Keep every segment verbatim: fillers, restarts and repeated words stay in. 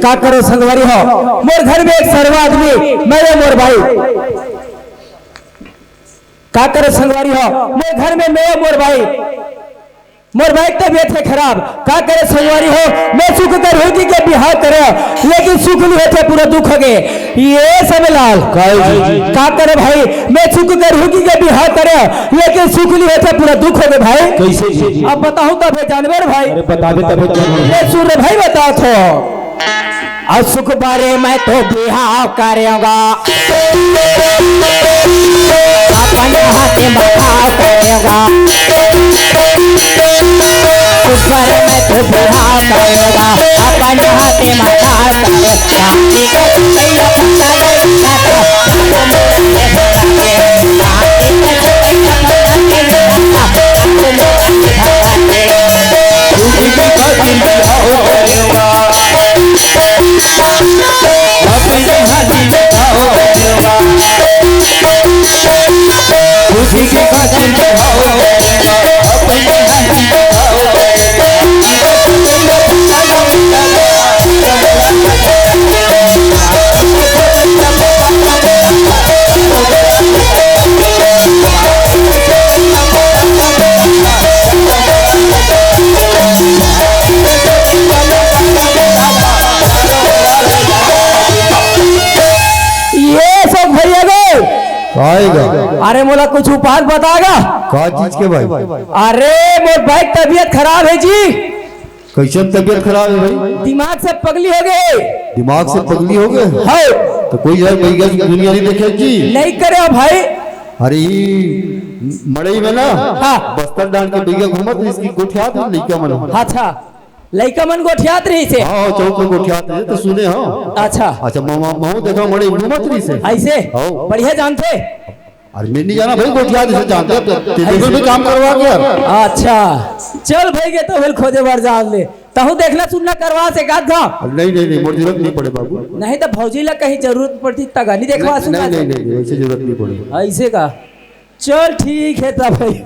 का करे संगवारी हो, मोर घर में एक सरवा आदमी, मैं या मोर भाई। का करे संगवारी हो, मोर घर में मैं या मोर भाई। मोर भाई के तबीयत हे खराब, का करे संगवारी हो, मैं सुख करहूं जी के बिहाव करे, लेकिन सुख नहीं होथे, पूरा दुख हो गए। ये समय लाल, काहे जी? का करे भाई, मैं सुख करहूं जी के बिहाव करे, लेकिन सुख नहीं होथे, पूरा दुख हो गए भाई। कैसे जी? अब बताहूं तभे जानबे रे भाई। अरे बताबे तभे जानबे। ले सुन रे भाई, बतावत हों। अउ सुख बरे मैं तो बिहाव करेंव गा, अपन हाथे म घाव करेंव गा। सुख बरे मैं तो बिहाव करेंव गा, अपन हाथे म घाव करेंव गा। ये सब भैया गए। आएगा। अरे मोला कुछ उपाय बताएगा। का चीज के भाई? अरे मोर भाई के तबीयत खराब है जी। कैसे तबीयत खराब है भाई? दिमाग से पगली हो गए। दिमाग से पगली हो गए? हाँ। तो कोई यार बैगा दुनिया नहीं देखे जी? नहीं करे हो भाई। अरे ई मड़ई में ना, हाँ। बस्तर डाल के बैगा घूमत, इसकी गोठियात है लइका मन। अच्छा, लइका मन गोठियात रहिसे। हाँ, चौक में गोठियात रहिसे, तो सुने हो। अच्छा। अच्छा, मामा, महू देखा मड़ई घूमत रहिसे। ऐसे? हाँ। बढ़िया जानते। अरे मैं नहीं जाना भाई, गोठियात रहिसे जानते, तो टेलीविजन पे काम करवा के यार। अच्छा, चल भाई, ये तो फिर खोजे बर जान ले। तहूँ देखना सुनना करवा से का था? नहीं, नहीं, नहीं, मोर जरूरत नहीं पड़े बाबू। नहीं तो भौजी ला कहीं जरूरत पड़ती तगा नहीं देखवा नहीं, सुना नहीं, से। नहीं, नहीं, वैसे जरूरत नहीं पड़े। ऐसे का? चल ठीक है तब भाई।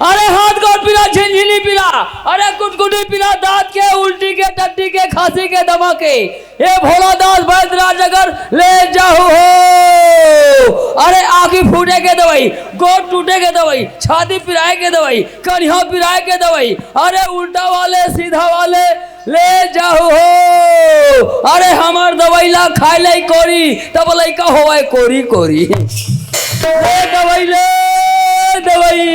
अरे हाथ गोड़ पीला, झिनझिनी पीला, अरे कुटकुटी पीला, दांत के, उल्टी के, टट्टी के, खांसी के, दमा के, ए भोला दास बैद्यनाथ नगर ले जाहू हो। अरे आँखी फूटे के दवाई, गोड़ टूटे के दवाई, छाती पिराए के दवाई, कनिहा पिराए के दवाई, अरे उल्टा वाले सीधा वाले ले जाहू हो। अरे हमर दवाई ला खाए ले कोरी, तब लइका होवय कोरी कोरी। ले दवाई, ले दवाई।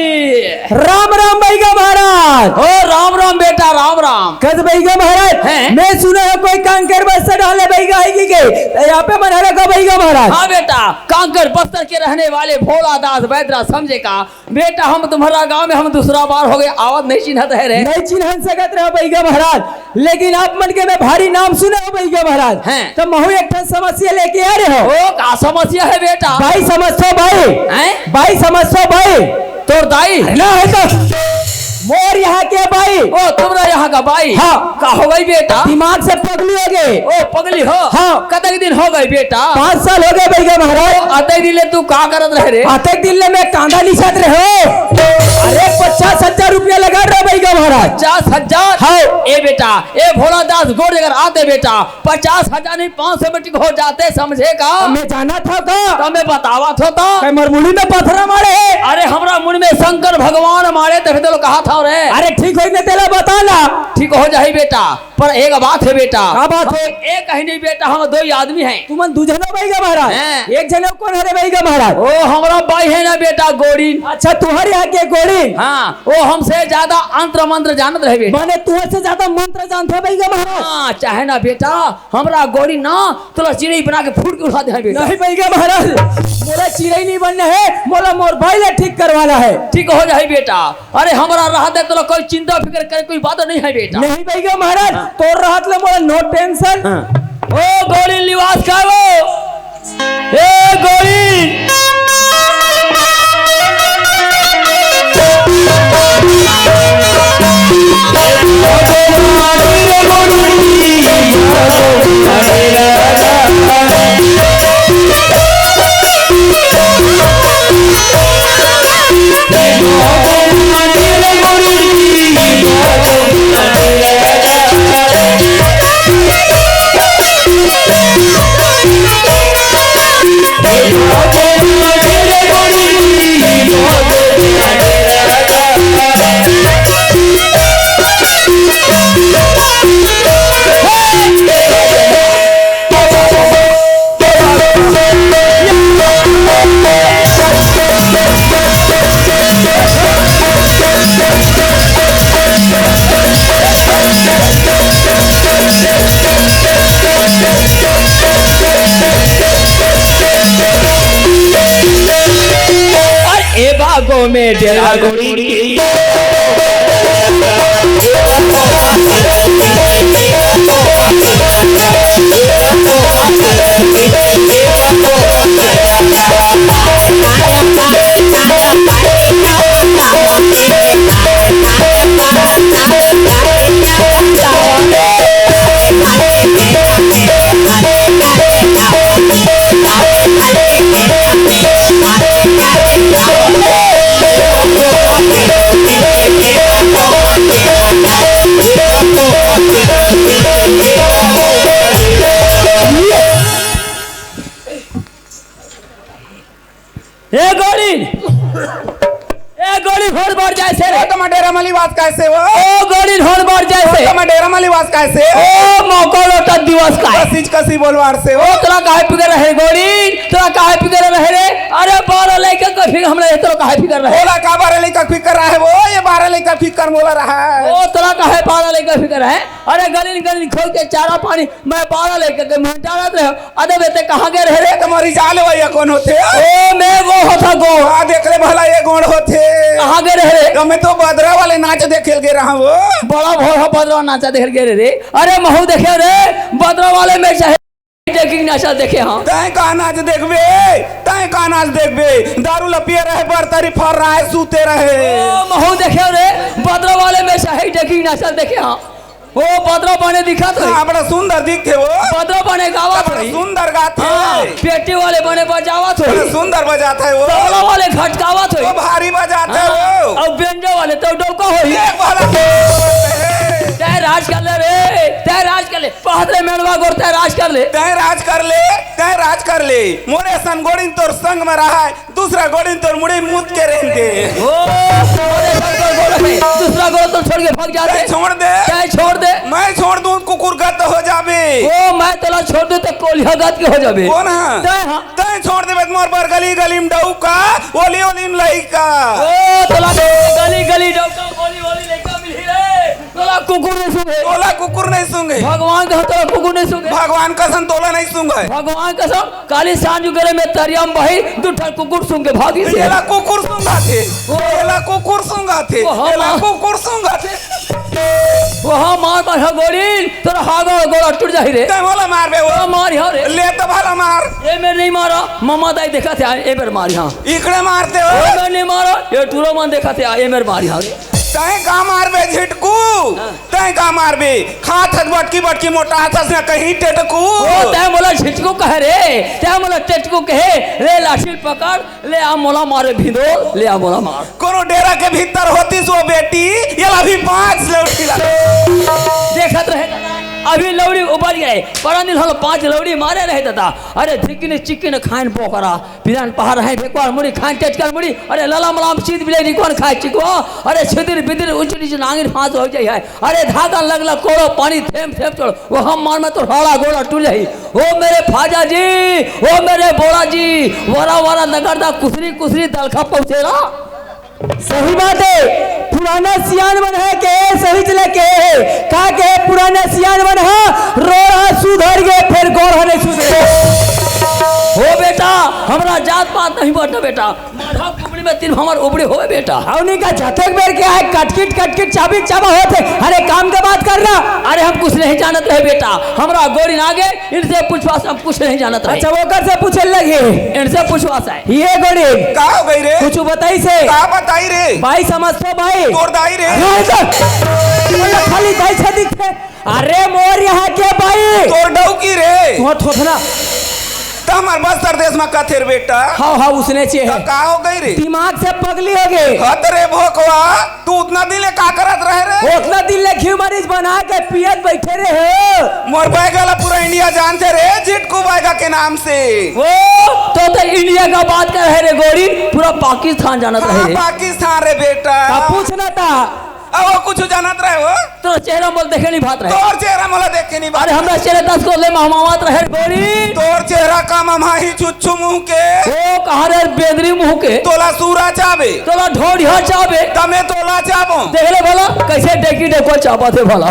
राम राम बैगा महाराज। ओ राम राम बेटा, राम राम। कस बैगा महाराज, हैं? मैं सुने हो कोई कांकर बस्तर डाले बैगा आएगी के? यहाँ पे मन हरा का बैगा महाराज। हाँ बेटा, कांकर बस्तर के रहने वाले भोला दास बैद्यनाथ समझे का बेटा, हम तुम्हारा गांव में हम दूसरा बार हो गए, आवत नहीं चिन्हत है रे। नहीं चिन्हन सकत रहे बैगा महाराज, लेकिन आप मन के मैं भारी नाम सुने हो बैगा महाराज। हैं। तो महू एक ठन समस्या लेके आ रहे हो। ओ, का समस्या है बेटा? बाई समझ तो बाई। हैं? बाई समझ तो बाई। तोर दाई? अरे ना है तो। मोर यहाँ के बाई। ओ, तुम्हारा यहाँ का बाई? हाँ। का हो गई बेटा? दिमाग से पगली हो गए। ओ, पगली हो? हाँ। कतक दिन हो गए बेटा? पाँच साल हो गए बैगा महाराज। ओ, अतक दिन ले तू का करत रहे रे? अतक दिन ले मैं कांदा निसत रहे हो। अरे पचास हजार रुपया लगा रहा बइगा महाराज। पचास हजार? हाँ। ए बेटा, ए भोला दास गोड़ जगर आते बेटा, पचास हजार नहीं, पाँच सौ में ठीक हो जाते, समझे का? मैं जाना था का? तो मैं बतावा था तो। कई मोर मुड़ी में पथरा मारे हे? अरे हमरा मुड़ी में शंकर भगवान मारे, तभी तो लोग कहा था रे। अरे ठीक होई न तेला बता ना। ठीक हो जाही बेटा, पर एक बात है बेटा। का बात है? एक ही नहीं बेटा, हम दो ही आदमी हैं। तुमन दू झन हो बइगा महाराज? हैं। एक झन कोन हरे बइगा महाराज? ओ हमरा बाई है ना बेटा गोड़ीन। अच्छा तुहर यहाँ के गोड़ीन? हाँ, वो हमसे ज्यादा अंत्र मंत्र जानत रहे बेटा। माने तुहर से ज्यादा मंत्र जानत हे बइगा महाराज? हाँ, चाहे ना बेटा, हमरा गोड़ीन ना तोला चिड़ई बना के फूट के उड़ा दे बेटा। नहीं बइगा महाराज, मोला चिड़ई नहीं बनना है, मोला मोर बाई ला ठीक करवाना है। ठीक हो जाही बेटा। अरे हमरा रहत हे तोला कोई चिंता फिकर करे कोई बात नहीं है बेटा। नहीं बइगा महाराज, हाँ। तोर रहत ले मोला no tension। हाँ। ओ गोरी निवास का वो, ए गोरी। अरे ए बागों में डेरा गोरी की। ए गोरी, ए गोरी, होड़ बढ़ जाए से रे। ओ, तुम्हार डेरा मलिवास कैसे हो? ओ गोरी, होड़ बढ़ जाए से। ओ, तुम्हार डेरा मलिवास कैसे? ओ, मौका लोटा दिवस का है। कसीज कसी बोलवार से हो। ओ, तोला काहे फिकर रहे गोरी? तोला काहे फिकर रहे रे? अरे, बारह लइका का फिकर हमरा, तोला काहे फिकर रहे? ओला का बारह लइका फिकर रहे वो? ये बारह लइका फिकर मोला रहा है। ओ, तोला काहे बारह लइका फिकर है? अरे, गलिन गलिन खोल के चारा पानी मैं बारह लइका के मुंह डालत रहे। अरे बे, ते कहाँ गे रहे रे? ते मोर रिजाल भैया कोन होथे? ओ, मैं गो होथा गो। हाँ, देख ले भला, ये गोड़ होथे। कहाँ गे रहे रे? तो मैं तो बदरा वाले नाच देखे गे रहा वो। बड़ा भोर हो बदरा नाचा देखे गे रहे रे। अरे महू देखे रे, बदरा वाले में चाहे डेकिंग नाचा देखे हाँ। तैं का नाच देखबे? तैं का नाच देखबे? दारू ल पिए रहे, बरतरी फर रहे, सूते रहे। ओ, महू देखे रे, बदरा वाले में चाहे डेकिंग नाचा देखे हाँ। ओ, बदरा बने दिखत होही। हाँ, बड़ा सुंदर दिखथे वो। बदरा बने गावत होही। सुंदर गाथे। हाँ, पेटी वाले बने बजावत होही। बड़ा सुंदर बजात हे वो। तबला वाले खटकावत होही। वो भारी बजात हे वो। अउ बेंजो वाले तो डौका होही। देख भला। तैं राज कर ले रे, तैं राज कर ले। पहत ले मेड़वा गोड़, तैं राज कर ले। तैं राज कर ले, तैं राज कर ले। मोरे सन गोड़िन तोर संग में रहा है। दूसरा गोड़िन तोर मुड़ी मूत के रहन दे। ओ, तोरे घर पर गोड़ है, दूसरा गोड़ तो छोड़ के भाग जाते। तैं छोड़ दे। तैं छोड़ दे। मैं छोड़ दूं, कुकुर गत हो जाबे। ओ, मैं तोला छोड़ दूं, तो कोलिया गत के हो जाबे। कौन है? तैं, हाँ। तैं छोड़ देबे, मोर बर गली गली में डौका, ओली ओली में लइका। ओ, तोला गली गली डौका, ओली ओली लइका मिलही रे। तोला कुकुर नहीं सूंघे। तोला कुकुर नहीं सूंघे। भगवान कसम तोला कुकुर नहीं सूंघे। भगवान कसम तोला नहीं सूंघे। भगवान कसम, काली सांझ करे में तरिया में बही, दू ठन कुकुर सूंघ के भागिस हे। एला कुकुर सूंघाथे। ओ। एला कुकुर सूंघाथे। ओ, हाँ, एला मार। कुकुर सूंघाथे। ओ, हाँ, मार, मार, हाँ, गोली, तोर हागा गोड़ा टूट जाही रे। तैं मोला मारबे वो। हाँ, मार, हाँ रे। ले तो भला मार। ए मेर नहीं मारा, ममा दाई देखाथे, ए मेर मार, हाँ। इकड़े मारते हो। ए मेर नहीं मारा, ए टूरा मन देखाथे, ए मेर मार, हाँ रे। तैं का मारबे झिटकू? हाँ। तैं का मारबे? खात हस बटकी बटकी मोटात हस न कहीं टेटकू। ओ, तैं मोला झिटकू कहे रे, तैं मोला टेटकू कहे रे, लाठी पकड़, ले आ मोला मार रे भिंदो, ले आ मोला मार। कोनो डेरा के भीतर होतिस वो बेटी, एला अभी पांच लौड़ी ला। देखत रहे दादा, अभी लौड़ी उबल गए, परा नी होलो, पांच लौड़ी मारे रहे दादा। अरे धिकिन चिकिन खाइन बोकरा, पिरान पहाड़ है, ढेकुआर मुड़ी, खाइन टेचकर मुड़ी। अरे लला मलाम चीज बिले निकोन खाए चिको। अरे छिदिर बिदिर उंच नीच नांगिन फांस हो जाई है। अरे धागा लगला कोड़ो पानी थेम थेम चढ़ो। वो हम मान में तो हाड़ा गोड़ा टूट जाई। ओ मेरे फाजा जी, ओ मेरे बोला जी, वरा वरा नगरदा कुसरी कुसरी दलखा पहुंचेला। सही बात है, पुराना सियान मन है के सही चले के है, का के पुराना सियान मन है, रोड़ा सुधर गए, फिर गोड़ नहीं सुधरे। हो बेटा, हमरा जात पात नहीं बढ़ना बेटा, माधव कुबड़ी में तीन हमर उबड़ी होवे बेटा। अउ नहीं का जतेक बेर के आए, कटकिट कटकिट चाबी चाबा होत है। अरे काम के बात कर रहा। अरे हम कुछ नहीं जानत रहे बेटा, हमरा गोड़ी ना आगे, इनसे पूछवा से हम कुछ नहीं जानत रहे। अच्छा, ओकर से पूछे लगे। इनसे पूछवा से। ये गोड़ी। का हो गई रे? कुछ बताई से। का बताई रे? भाई समझ तो भाई। तोर दाई रे। अरे तो, मतलब खाली दाई से दिखते। अरे मोर यहाँ के भाई। तोर डौकी रे। तू थोथना। त हमार बस्तर देश में कथेर बेटा। हाँ, हाँ, उसने चे त है। का हो गई रे? दिमाग से पगली हो गई। हत रे भोकवा। तू उतना दिन ले का करत रहे रे? उतना दिन ले घी मरीच बना के पियत बैठे रहे हो। मोर बैगा ला पूरा इंडिया जानते रे, झिटकू बैगा के नाम से। ओ, तो, तो इंडिया का बात कर रहे रे गोरी, पूरा पाकिस्तान जानत रहे हाँ, रे। पाकिस्तान रे बेटा। का पूछना था? अब वो कुछ जानत रहे हो? तोर चेहरा मोला देखे नहीं भात रहे। तोर चेहरा मोला देखे नहीं भात अरे, हमरा चेहरा दस को ले महमावत रहे गोरी। तोर चेहरा का ममाही छुच्छू मुंह के। ओ, कहा रे बेदरी मुंह के। तोला सूरा चाबे। तोला ढोढ़िया चाबे। तमे तोला चाबो। देख ले भला, कैसे डेकी डेको चाबत हे भला।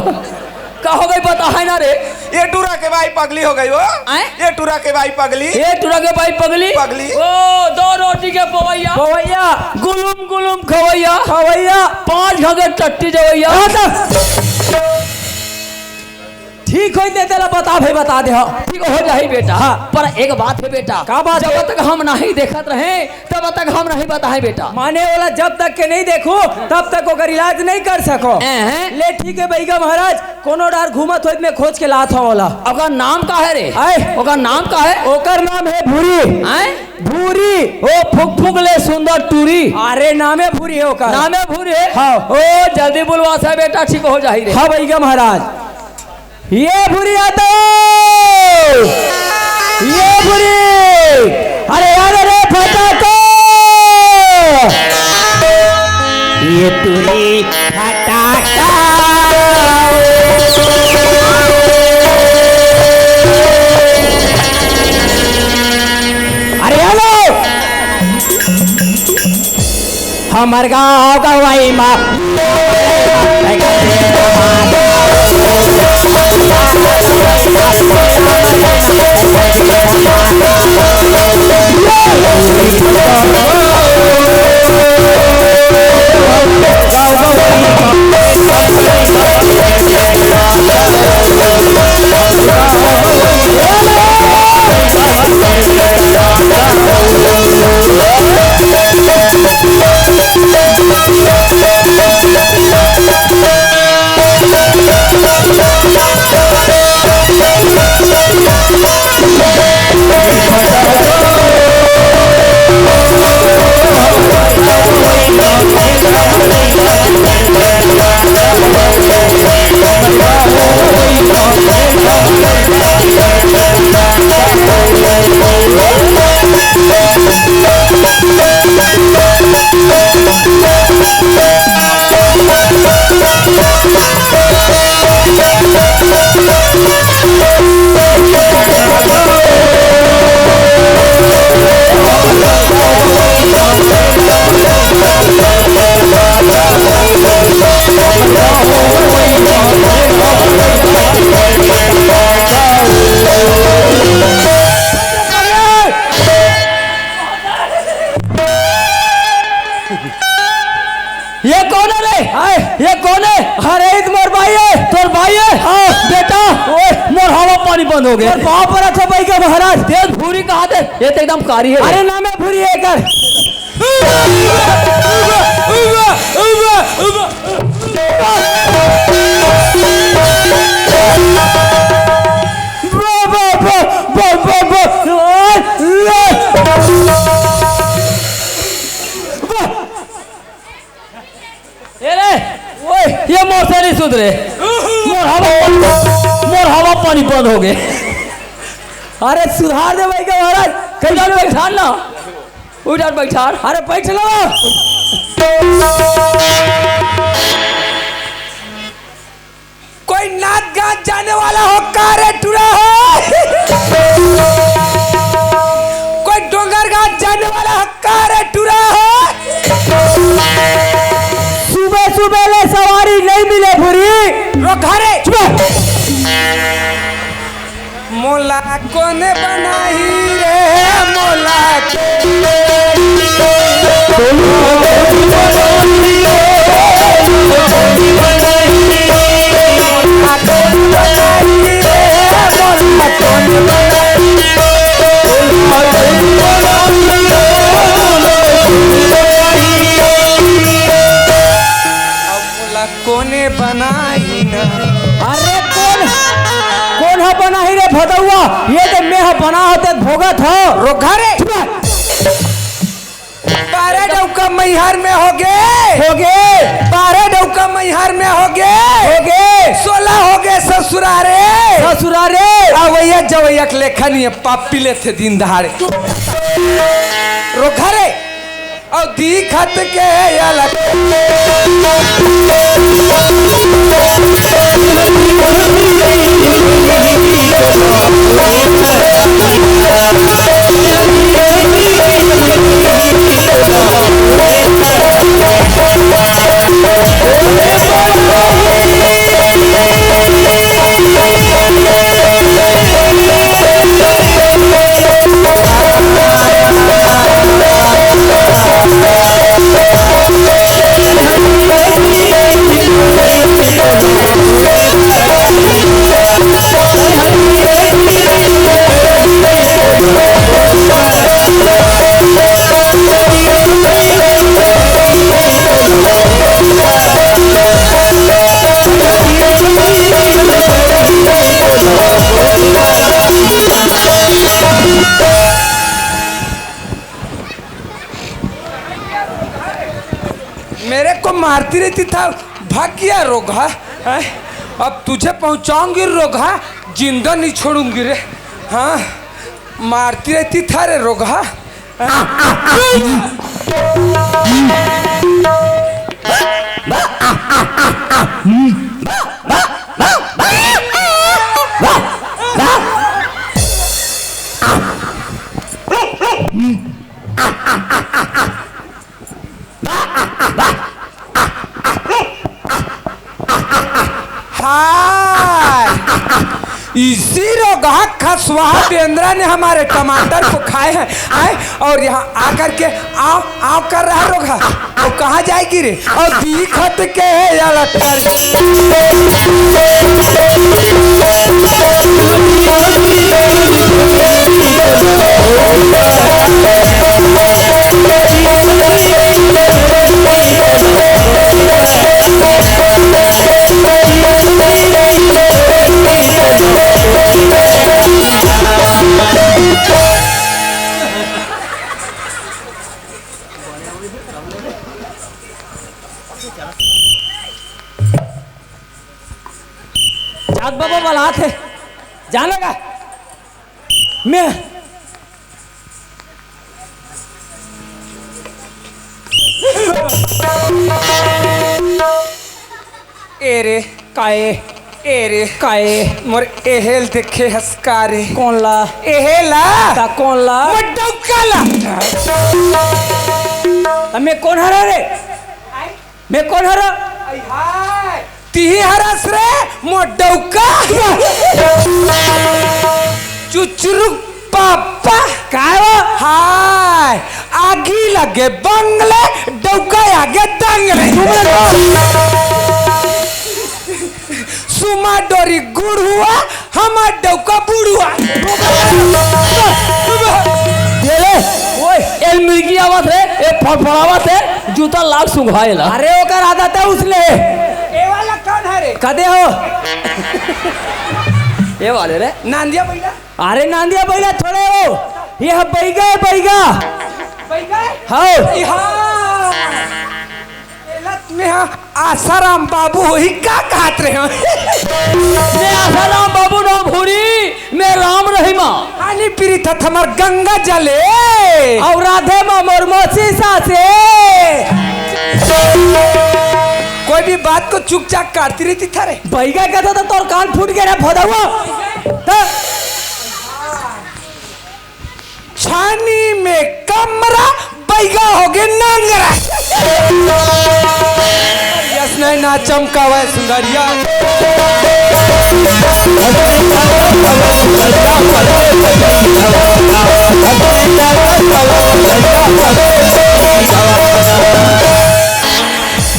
का हो गई बता है ना रे? ये टूरा के बाई पगली हो गई हो। आय? ये टूरा के बाई पगली। ये टूरा के बाई पगली? पगली। ओ, दो रोटी के पवैया। पवैया। गुलुम गुलुम खवैया। खवैया। पाँच घा के टट्टी जवैया। हाँ, तो ठीक होई ते तेला बता भाई, बता दे, हाँ। ठीक हो जाही बेटा। हाँ। पर एक बात है बेटा। का बात जब है? तक हम नहीं देखत रहे, तब तक हम नहीं बताए बेटा। माने ओला जब तक के नहीं देखो, तब तक ओकर इलाज नहीं कर सको। हैं? ले ठीक है बैगा महाराज, कोनो डार घूमत होइत में खोज के लात हूँ ओला। ओकर नाम का है रे? आय। ओकर नाम का है? ओकर नाम है भूरी। आय? भूरी। ओ फुक फुक ले सुंदर टूरी। अरे नामे भूरी है ओकर। नामे भूरी है? हाँ। ओ जल्दी बुलवा सा बेटा, ठीक हो जाही रे। हाँ बैगा महाराज। ये भूरी आ तो, ये भूरी, अरे यार रे फटाको, ये टूरी फटाका। अरे हेलो, हमर गाँव गवई मा। ये कौन है रे? हाय। ये कौन है? अरे, ईद मोर भाई है। तोर भाई है? हाँ। बेटा, ओए। मोर हवा पानी बंद हो गया। मोर पाँव पर अच्छा भाई का महाराज। तेज भूरी कहा दे। ये तो एकदम कारी है। अरे, नाम है भूरी है कर। ए रे, ओए, ये मोर से नहीं सुधरे। मोर हवा, मोर हवा पानी बंद हो गए। अरे सुधार दे भाई का महाराज, कहीं जाने बैठा ना। उठ और बैठा। अरे बैठ लो। कोई नाच गान जाने वाला हो का रे टुरा हो? कोई डोंगर गान जाने वाला हो का रे टुरा हो? सुबह सुबह ले सवारी नहीं मिले भूरी। रोक घरे। चुप। मोला कोने बनाही रे, मोला कोने बनाही रे, मोला कोने बनाही रे, मोला कोने बनाही रे, मोला कोने बनाही रे। अब मोला कोने बनाही ना। अरे कोन, कोन ह बनाही रे भदौआ? ये तो मैं ह बना होते भोगत हो। रोक घरे। चुप रह। बारह डौका मैहर में होगे। होगे। बारह डौका मैहर में होगे। होगे। सोलह होगे ससुरारे। ससुरारे। अवैया जवैया के लेखा नहीं है, पापी लेथे दिन दहाड़े। रोक घरे। अउ दिखत के अलग। मेरे को मारती रहती था, भाग गया रोगहा। हैं? अब तुझे पहुंचाऊंगी रोगहा, जिंदा नहीं छोड़ूंगी रे। हाँ, मारती रहती था रे रोगहा। हाय, इसी रोगहा खसवाहा बेंदरा ने हमारे टमाटर को खाए हैं, आए और यहाँ आकर के आव आव कर रहा रोगहा। वो कहाँ जाएगी रे? और दिखत के है या लटकर। जात बाबा बलात हे, जाना का? मैं ए रे, काए? ए रे, काए? मोर एहेल देखे हस का रे? कोन ला? एहेला? ता कोन ला? मोर डौका ला। अबे कोन हरा रे? मैं कोन हरा? आई हाय, तिही हरस रे, मोर डौका। चुचरुक पापा। काय वो? हाय, आगी लगे बंगले, डौका आगे दंगले। सुमा डोरी गुड़ हुआ, हमार डौका बुढ़ुआ। ये ले, ओए, एल मिर्गी आवत रे, ए फड़फड़ावत हे, जूता लाग सुंघाए ला। अरे ओकर आदत हे उसने। ए वाला कौन हे रे? कदे हो? ये वाले रे। नांदिया बैला? अरे नांदिया बैला थोड़े हो, ये ह बैगा हे, बैगा। बैगा हे? हाँ। ए हाँ। एला मैं आसाराम बाबू होही का कहत रहे हो? मैं आसाराम बाबू नोहूं भूरी, मैं राम रहीम। पानी पीरित हत हमर गंगा जले। अउ राधे मा मोर मौसी सासे। कोई भी बात को चुपचाप काटती रहती था रे। बैगा कहता तो तोर कान फूट गया रे भदौआ। त छानी में कमरा, बैगा होगे नांगरा। यस नहीं ना चमकावे Sundariya.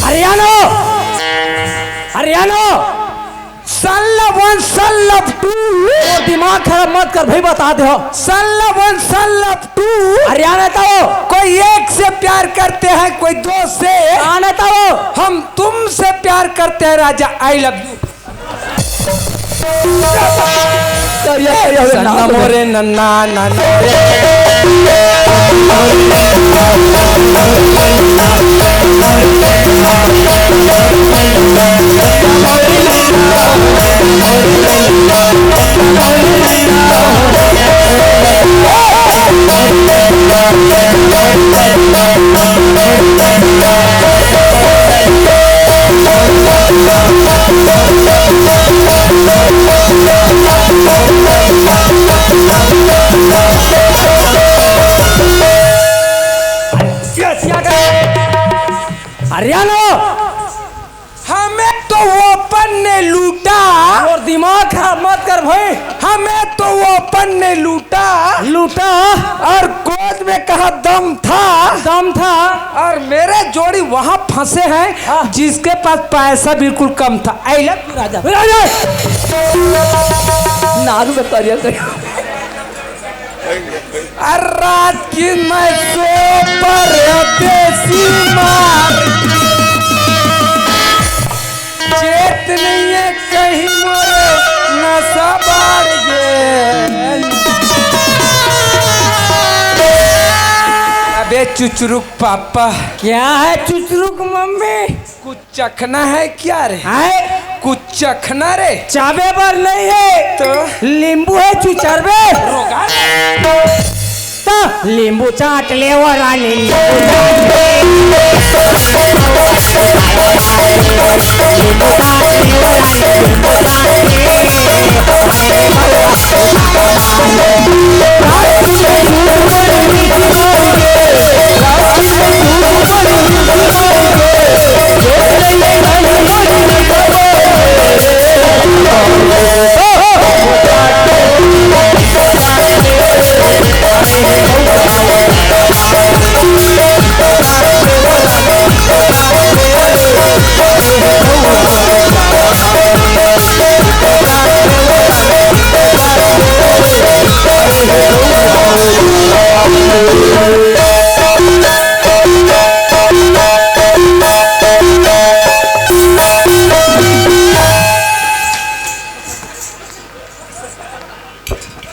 हरियाणो, हरियाणो। Son of one, son of two। वो दिमाग खराब मत कर भाई, बता दे हो। Son of one, son of two। Haryana तो कोई एक से प्यार करते हैं, कोई दो से। आने तो हम तुमसे प्यार करते हैं राजा, I love you। करिया, करिया, हो गया, सन्ना नाम मोरे नन्ना, नन्ना मोरे। हरियाणा। हमें तो ओपन ने लूटा। और दिमाग खराब मत कर भाई। हमें तो ओपन ने लूटा। लूटा। और गोद में कहा दम था। दम था। और मेरे जोड़ी वहां फंसे हैं, हाँ। जिसके पास पैसा बिल्कुल कम था। I love you राजा। राजा। नारू का करिया करिया। अरे रात की मैं सो परदेसी मार, चेत नहीं है कहीं मोरे नशा बार गे। अबे चुचरुक पापा। क्या है चुचरुक मम्मी? कुछ चखना है क्या रे? हैं? कुछ चखना रे? चाबे बर नहीं है। तो? नींबू है, चुचरबे। रोगा। तो नींबू चाट ले वो रानी, नींबू चाट ले। नींबू चाट ले वो रानी, नींबू चाट ले।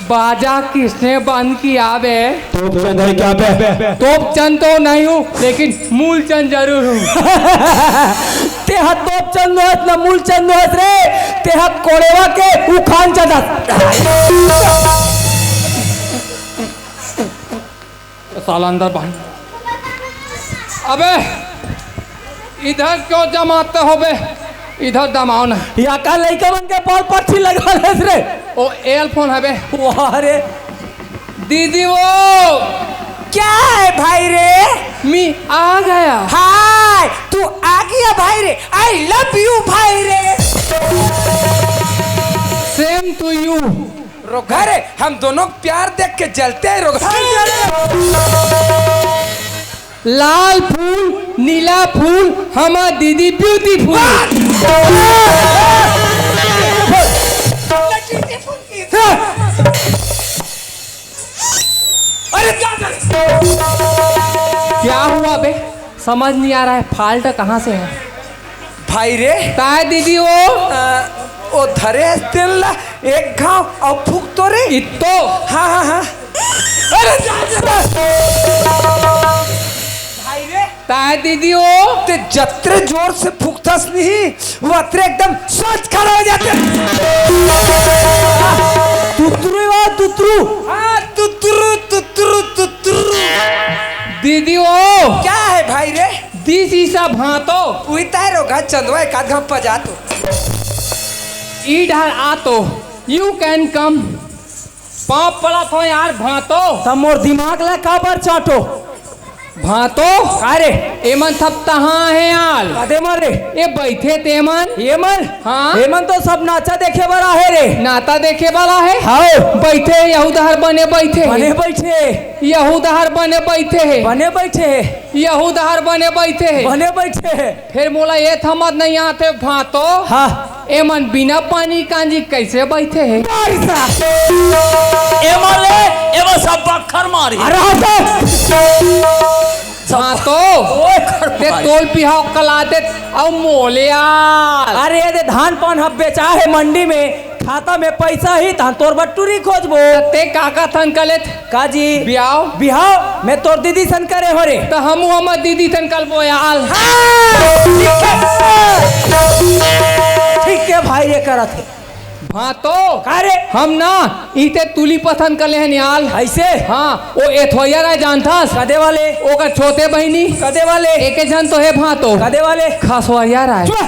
बाजा किसने बंद किया बे? तोप चंद है क्या बे? तोप चंद तो नहीं हूँ, लेकिन मूल चंद जरूर हूँ। तेहा तोप चंद होत ना मूल चंद होत रे, तेहा कोड़ेवा के उखान चंद हस। साला अंदर बाहर। अबे, इधर क्यों जमाते हो बे? इधर दमाओ ना। या का लइका मन के पाल पट्टी लगा लेस रे। ओ, एल फोन है बे। वाह रे। दीदी वो। क्या है भाई रे? मी आ गया। हाय, तू आ गया भाई रे। I love you भाई रे। Same to you। रोका रे, हम दोनों प्यार देख के जलते हैं, रोका। लाल फूल, नीला फूल, हमार दीदी ब्यूटीफुल। अरे क्या कर- क्या हुआ बे? समझ नहीं आ रहा है, फाल्ट कहाँ से है? भाई रे। काय दीदी वो? अ, ओ धरे हस तेन ला एक घाव अउ फूक तो रे। इत्तो? हाँ, हाँ, हाँ। अरे जा, जा, जा। भाई रे। त काय दीदी हो? ते जतरे जोर से फुकथस नहीं, वतरे एकदम सोच खड़ा हो जाथे। तुतरू वा, तुतरू। हाँ, तुतरू, तुतरू, तुतरू। दीदी हो। क्या है भाई रे? दिस इसा भांतो। उही ताय रोगा चंदवा एक आध घप्पा जा तो। ई डहर आ तो। You can come। पाँव पड़त हो यार भांतो। त मोर दिमाग ला काबर चाटो? भांतो। का रे? एमन सब तहाँ हे यार। कदे मर रे? ए बइठे तेमन। एमन? हाँ। एमन तो सब नाचा देखे बर आहे रे। नाचा देखे बर आहे? हाँ। बइठे, यहू डहर बने बइठे हे। बने बइठे। यहू डहर बने बइठे हे। बने बइठे हे। यहू डहर बने बइठे हे। बने बइठे हे। फेर मोला ए समझ नहीं आथे भांतो। हाँ। एमन बिना पानी कांजी कइसे बइठे हे? बारिश आ। एमन ले, एमन सब बक्खर मारी। अरे हाँ तो। भांतो। ओए खर ते मारी। तोल पिहाव कला दे अउ मोले यार। अरे दे धान पान ह बेचा हे मंडी में, खाता में पइसा ही तहन तोर बर टूरी खोजबो। ते काका थन कले काजी? बिहाव? बिहाव मैं तोर दीदी सन करे हो रे। त हमू हमर दीदी सन कलबो यार। हाँ, ठीक है। ठीक है भाई, ये करत हे। भांतो। का रे? हम ना, इते तुली पसंद कर ले हन यार। अइसे? हाँ, ओ एथोइया राय जानथस? कदे वाले? ओकर छोटे बहिनी। कदे वाले? एके झन तो हे भांतो। कदे वाले? खसवरिया राय। चुप।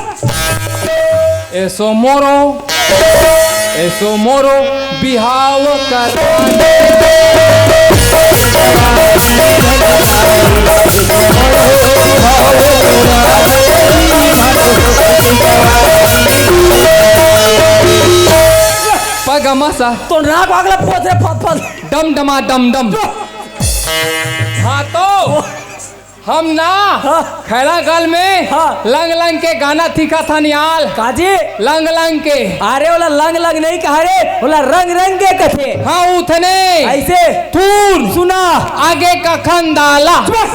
एसो मोरो, एसो मोरो बिहाव करा दे। पगमा सा। तो नाक वागला फोत रे, फत फत। डम डमा डम डम। हाँ तो। हम ना हाँ। खैरागढ़ में हाँ। लंग लंग के गाना सीखत हन यार। काजी? लंग लंग के। अरे ओला लंग लंग नहीं कहा रे, ओला रंग रंग के कथे। हाँ, उतने। अइसे? तूर। सुना। आगे का खंदाला। चुप।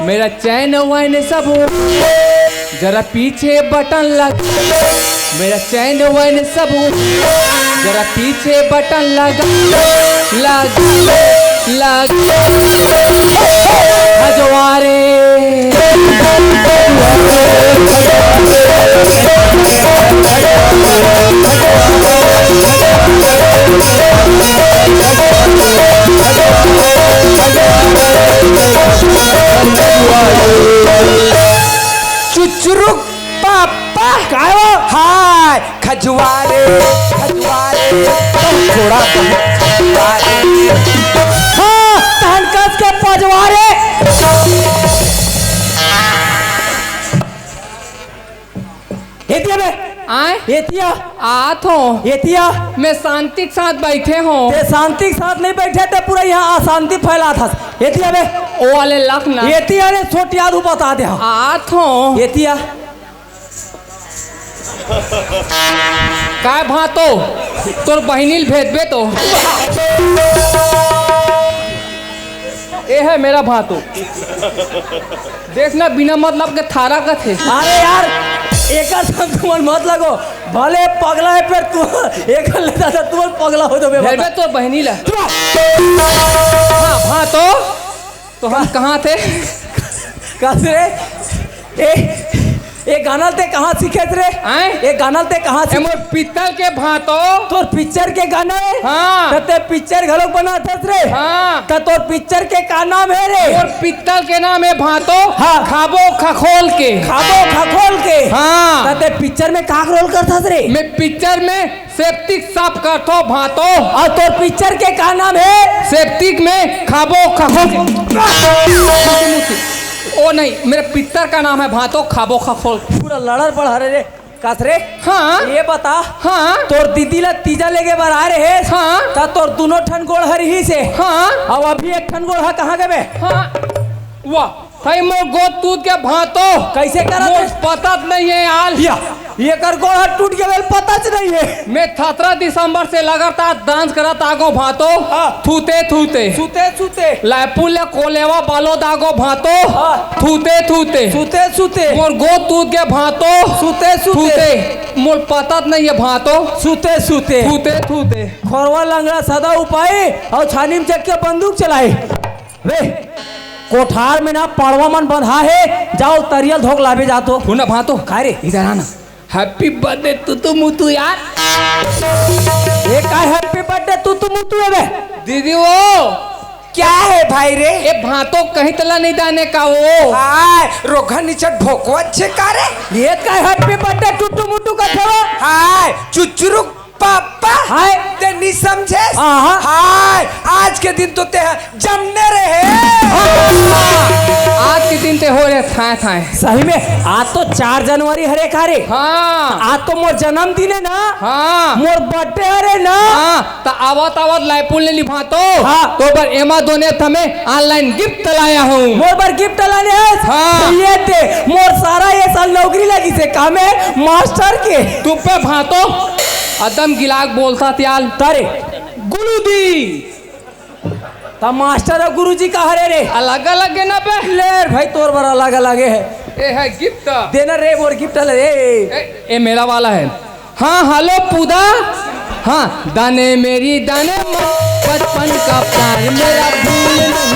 मेरा चैन वैन सब जरा पीछे बटन लग, मेरा चैन वैन सब जरा पीछे बटन लगा, लग, लग। हजवारे। चुचरुक पापा। काय हो? हाय, खजुआरे, खजुआरे, थोड़ा बहुत खजुआरे। हाँ, तहन कस के पजवारे। एतिया बे। आय? एतिया। आत हो। एतिया। मैं शांति के साथ बैठे हो। ते शांति के साथ नहीं बैठे, ते पूरा यहाँ अशांति फैलात हस। एतिया बे। ओ वाले लख ना। एतिया ने छोटी आदू बता दे। आत हो। एतिया। काय भांतो, तोर बहिनी ल भेजबे तो। ए है मेरा भांतो। देख ना, बिना मतलब के थारा कथे। अरे यार, एकर संग तुमन मत लगो। भले पगला है, पर तू एकर ले ज्यादा तुमन पगला हो जाबे, भेजबे बता। तोर बहिनी ल। चुप। हाँ, भांतो। तो हम कहाँ थे? कहाँ थे रे? ए, ए गाना ते कहाँ सीखे थे रे? आय? ए गाना ते कहाँ ए सीखे? मोर पित्तल के भांतो। तोर पिक्चर के गाना है? हाँ। त ते पिक्चर घलोक बनाथस रे? हाँ। त तोर पिक्चर के का नाम है रे? मोर पित्तल के नाम है भांतो। हाँ। खाबो खखोल के। खाबो खखोल के? हाँ। त ते पिक्चर में का रोल करथस रे? मैं पिक्चर में सेप्टिक साफ करथो भांतो। अउ तोर पिक्चर के का नाम है? सेप्टिक में खाबो खखोल। ओ नहीं, मेरे पित्तर का नाम है भांतो खाबो खखोल। पूरा लड़र पड़र हे रे। कस रे? हाँ। ये बता। हाँ। तोर दीदी ला तीजा लेगे बर आ रहे। हाँ। त तोर दुनो ठन गोड़ हर ही से। हाँ। अब अभी एक ठन गोड़ हा कहाँ गबे? हाँ। वाह। भाई मोर गोद तूत के भांतो। कैसे करत मोर हे? पता नहीं है यार। या, एकर गोड़ हाथ टूट गए, पता च नहीं है। मैं सतरा दिसंबर से लगातार डांस करत आगो भांतो। हाँ। थूते थूते। सूते सूते। लायपुर ले कोलेवा बालो दागो भांतो। हाँ। थूते थूते। सूते सूते। मोर गोद तूत के भांतो। सूते सूते। थूते। मोर पता नहीं है भांतो। सूते सूते। थूते थूते। खोरवा लंगड़ा सदा उपाय और छानी में चढ़ के बंदूक चलाए। रे, कोठार में ना पड़वा मन बंधा हे, जाओ तरियल धोक लाबे जा तो। सुन ना भांतो, काय रे? इधर आना। Happy birthday तुतु मुतु यार। ये काय happy birthday तुतु मुतु हे बे? दीदी वो। क्या है भाई रे? ए भांतो कहीं तला नहीं दाने का वो। आय, रोघन निचट भोकवत छे का रे? ये काय happy birthday तुतु मुतु का थे वो? हाय, चुचुरुक पापा। हाय। ते नहीं समझे? हाँ, हाँ। हाय, आज के दिन तो ते जमने रहे। आज के दिन ते हो रे थाए थाए। सही में, आज तो चार जनवरी हरे का रे? हाँ। आज तो मोर जन्मदिन हे ना? हाँ। मोर birthday हरे ना? हाँ, त आवत आवत लाइपुल ने लिभा तो। हाँ। तो बर एमा दोने थमे online gift लाया हूँ। मोर बर gift लाने हस? हाँ। तो ये दे, मोर सारा ये साल नौकरी लगी से काम है मास्टर के। तू पे भांतो, अदम गिलाक बोलता त्याल। तारे। गुलू दी। त मास्टर अउ गुरुजी का हरे रे? अलग अलग हे ना बे। ले रे भाई, तोर बर अलग अलग हे। ए है gift। देना रे मोर gift ले रे। ए, ए मेरा वाला है। हाँ, hello पूदा। हाँ, दाने मेरी दाने मन, बचपन का प्यार मेरा भूल नहीं।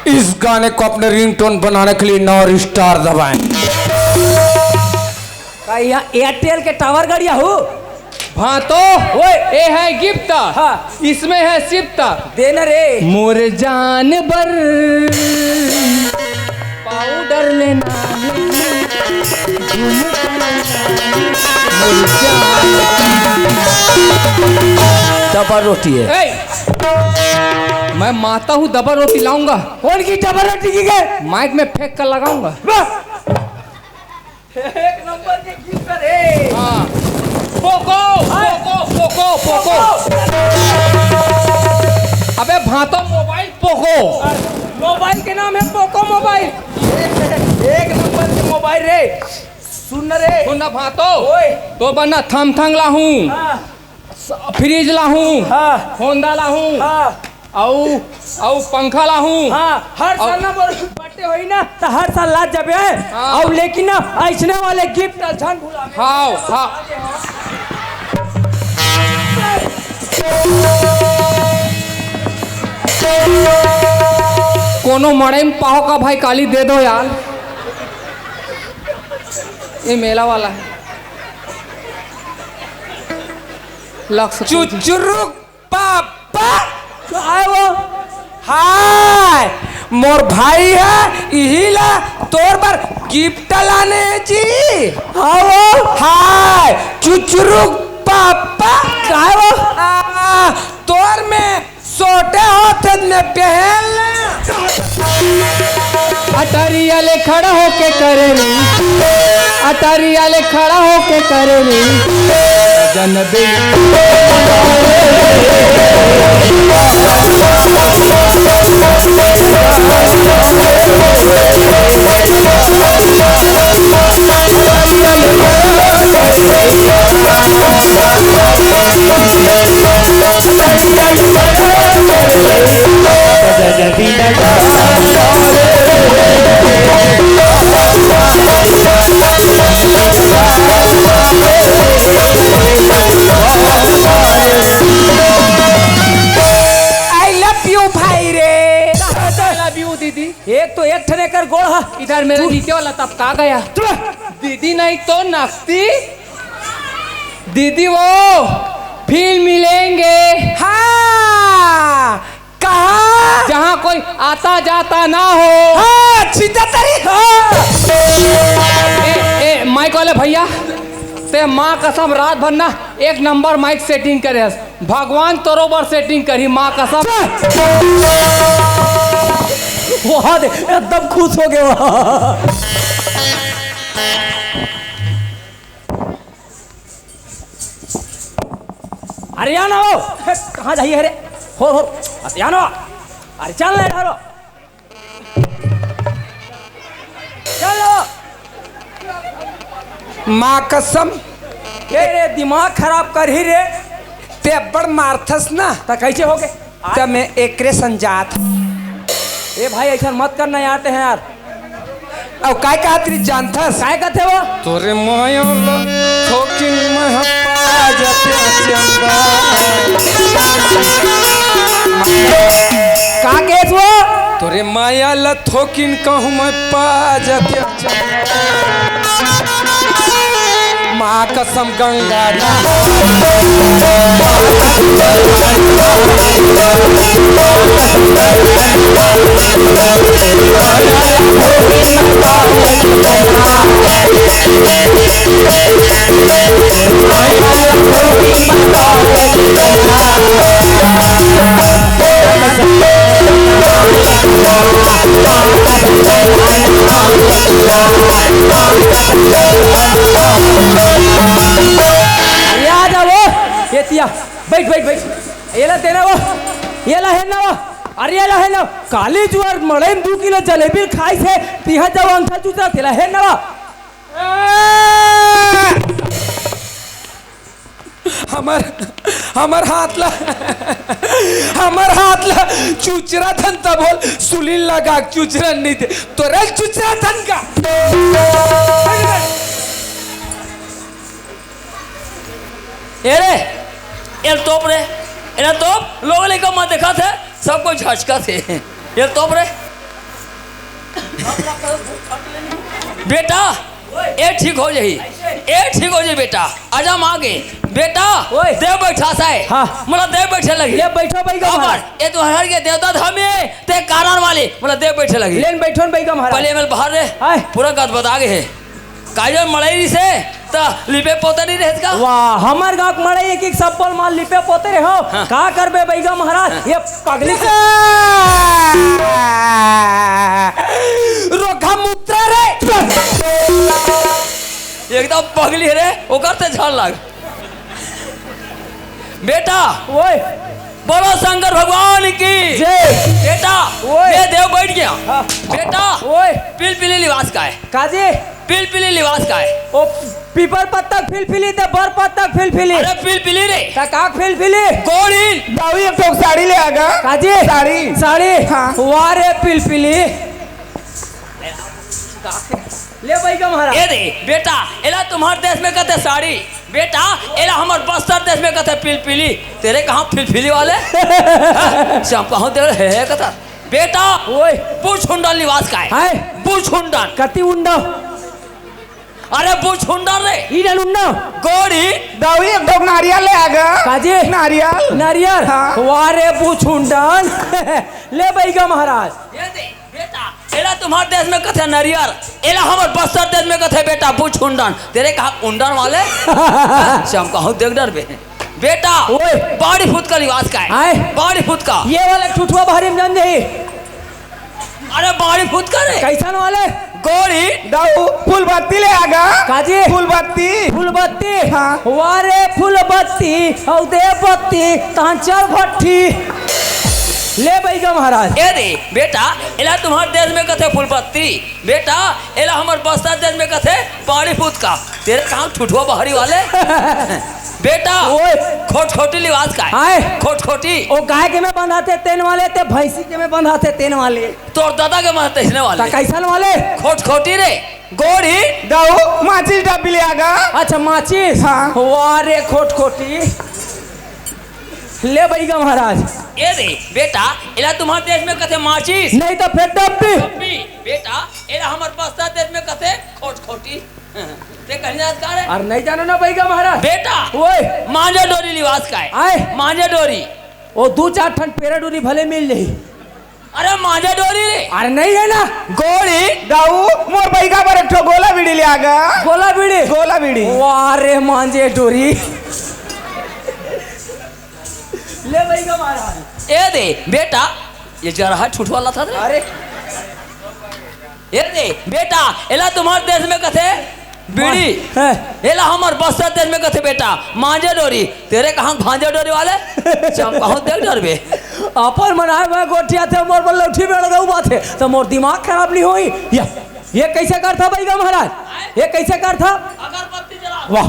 इस गाने को अपने रिंगटोन बनाने के लिए नौ स्टार दबाएं। का यहाँ एयरटेल के टावर गड़िया हो? भांतो, ओए। ए है gift। हाँ। इसमें है सिफ्त। देना रे। मोर जान बर पाउडर लेना है, झुमका लेना है, मोर जान। डबल रोटी है। ए, मैं माता हूँ, डबल रोटी लाऊंगा। कौन की डबल रोटी की के? माइक में फेंक कर लगाऊंगा। वाह! एक नंबर के gift रे। हाँ। Poco, hi. Poco, Poco, Poco. अबे भांतो मोबाइल पोको। मोबाइल के नाम है पोको मोबाइल। एक, एक नंबर के मोबाइल रे। सुन ना रे। सुन ना भांतो। ओए। तो बना थम थंग लाहूं। हाँ। फ्रिज लाहूं। हाँ। होंडा लाहूं। हाँ। अउ, अउ पंखा लाहूं। हाँ, हर अउ साल ना मोर birthday होई ना, त हर साल ला जबे। हाँ। अउ लेकिन ना, अइसने वाले gift ला झन भुलावे। हाँ, हाँ। कोनो मड़ई में पाहो का भाई, काली दे दो यार। ये मेला वाला है। लक्ष्य चुचुरुक पापा। तो आए वो। हाय, मोर भाई है, इही ला तोर बर gift लाने जी। हाँ वो। हाय, चुचुरुक पापा। काय वो? आ, तोर में सोटे होत में पहल। अटरिया ले खड़ा होके करेली, अटरिया ले खड़ा होके करेली। जन बिल I love you भाई रे। I love you दीदी। एक तो एक ठन एकर गोड़ ह। इधर मेरा तू नीचे वाला तब का गया? तू दीदी नहीं तो नाश्ती। दीदी वो फिर मिलेंगे। हाँ, कहाँ? जहाँ कोई आता जाता ना हो। हाँ, छितरी, हाँ। ए, ए, माइक वाले भैया, ते माँ कसम रात भर ना एक नंबर माइक setting करे हस। भगवान तोरो बर setting करही, माँ कसम। वहाँ दे, एकदम खुश हो गए वहाँ। अरे या ना हो, कहाँ जाइए? अरे हो हो, अरे या ना, अरे चल ना यार। चलो। माँ कसम। ए रे, दिमाग खराब करही रे। ते अब्बड़ मारथस ना। त कैसे हो गए? त मैं एकरे संजात। ए भाई, ऐसा मत करना यार, ते हैं यार। अउ काय कहत रही जानथस? काय कहथे वो? तोरे माया ल थोकिन मैं ह पा जते चंदा। का केस वो? तोरे माया ल थोकिन कहूँ मैं पा जते चंदा। माँ कसम गंगा। अरे आ जा वो, ये तिया, बैठ, बैठ, बैठ। ये ला तेना वो, ये ला है ना वो, अरे ये ला है ना। काली जुआर मड़ई में दू किलो जलेबी खाइस हे, तिहा जाओ अंथा चूचा, तेला है ना वो। हमर, हमर हाथ ला, हमर हाथ ला चुचरा थन त बोल, सुलील लगा चुचरा नहीं दे, तोरे चुचरा थन का। ए रे, एल तोप रे, एला तोप, लोग लइका मन देखत हे, सब कोई झचकत हे। एल तोप रे। बेटा, ए ठीक हो जाही, ए ठीक हो जाही बेटा। आजा माँ गे, बेटा, ओए। देव बैठा साय। हाँ। मोला देव बैठे लगी। ले बैठो बैगा काबर? महाराज। ए तुहर के देवता धाम ए, ते कारण वाले, मोला देव बैठे लगी। लेन बैठो न बैगा महाराज। पहले एमन बाहर रे, हाय। पूरा गदबदा गे हे। काजल मड़ई से त लिपे पोते नहीं रहत का? वाह, हमर गाँव के मड़ई एक एक सब्बल माल लिपे पोते रहे हो। हाँ। का करबे बैगा महाराज, हाँ। ये पगली से रोखा मुत्रा रे। एकदम पगली रे, ओकर ते झड़ लाग। बेटा, ओए। बोलो शंकर भगवान की। जय। बेटा, ओए। मैं देव बैठ गया। हाँ। बेटा, ओए। पिलपिली लिवास का है। काजी? पिलपिली लिवास का है। ओ, पीपर पत्ता फिलफिली ते बर पत्ता फिलफिली। अरे पिलपिली रे। ता का फिलफिली? गोरी। दाऊ एक ठोक साड़ी ले आगा। काजी? साड़ी। साड़ी। हाँ। वाह रे पिलपिली। ले बैगा महाराज। ए दे, बेटा, एला तुम्हार देश में कहते साड़ी। बेटा, एला हमर बस्तर देश में कहते पिलपिली। तेरे कहाँ फिलफिली वाले? हाँ, श्याम कहाँ दे हे, हे कहता। बेटा, ओए। बुझुंडन लिवास का है। हाय। बुझुंडन। कति उंडा? अरे बुझुंडन रे। ई डन उंडा। गोरी। दाऊ एक ठोक नारियल ले आगा। काजी? नारियल। नारियल? हाँ। वाह रे बुझुंडन। ले बैगा महाराज। ये दे। बेटा, एला तुम्हार देश में कथे नरियर, एला हमर बस्तर देश में कथे बेटा बुझुंडन। तेरे कहा उंडन वाले? श्याम कहूँ देख डरबे। बेटा, ओए। बाड़ी फुतका लिवास का है। आए। बाड़ी फुतका। ये वाला ठुठुआ भारी में जान दे। अरे बाड़ी फुतका रे। कैसन वाले? गोरी। दाऊ, फूल बत्ती ले आगा। काजी? फूल बत्ती। फूल बत्ती? हाँ। वाह रे फूल बत्ती, औ दे बत्ती, तांचल भट्टी। ले बैगा महाराज। ए दे, बेटा, एला तुम्हार देश में कथे फूल बत्ती। बेटा, एला हमर बस्तर देश में कथे बाड़ी फुतका। तेरे कहाँ ठुठुआ बहरी वाले? बेटा, ओए। खोटखोटी लिवास का है? आए। खोटखोटी। ओ गाय के में बंधाथे तेन वाले, ते भैंसी के में बंधाथे तेन वाले। तोर दादा के में तैसने वाले। ता कैसन वाले? खोटखोटी रे। गोरी। दाऊ, माचिस डब्बी ले आगा। अच्छा, माचिस? हाँ। वाह रे खोटखोटी। ले बैगा महाराज। ए दे, बेटा, एला तुम्हार देश में कथे माचिस। नहीं तो फिर डब्बी। डब्बी, बेटा, एला हमर बस्तर देश में कथे खोटखोटी। ते कहीं जात का रे? अरे नहीं जानो ना बैगा महाराज। बेटा, ओए। मांजा डोरी लिवास का है। आए। मांजा डोरी। ओ दू चार ठन पेरा डोरी भले मिल जाही। अरे मांजा डोरी रे। अरे नहीं है ना। गोरी। दाऊ, मोर बैगा बर एक ठो गोला बीड़ी ले आगा। गोला बीड़ी? गोला बीड़ी। वाह रे मांजे डोरी। ले बैगा महाराज। ए दे, बेटा, ये जरा है ठुठवाला था रे। अरे। ए दे, बेटा, एला तुम्हार देश में कथे बीड़ी। हाँ। एला हमर बस्तर देश में कथे बेटा, मांजे डोरी। तेरे कहाँ भांजे डोरी वाले? चम कहाँ देख डरबे। अपन मन आए मैं गोठिया थे, मोर बर लौठी बेड़ गऊ बात है, तो मोर दिमाग खराब नहीं होई। ये, ये कैसे करथा बैगा महाराज? ये कैसे करथा? अगरबत्ती जला। वाह,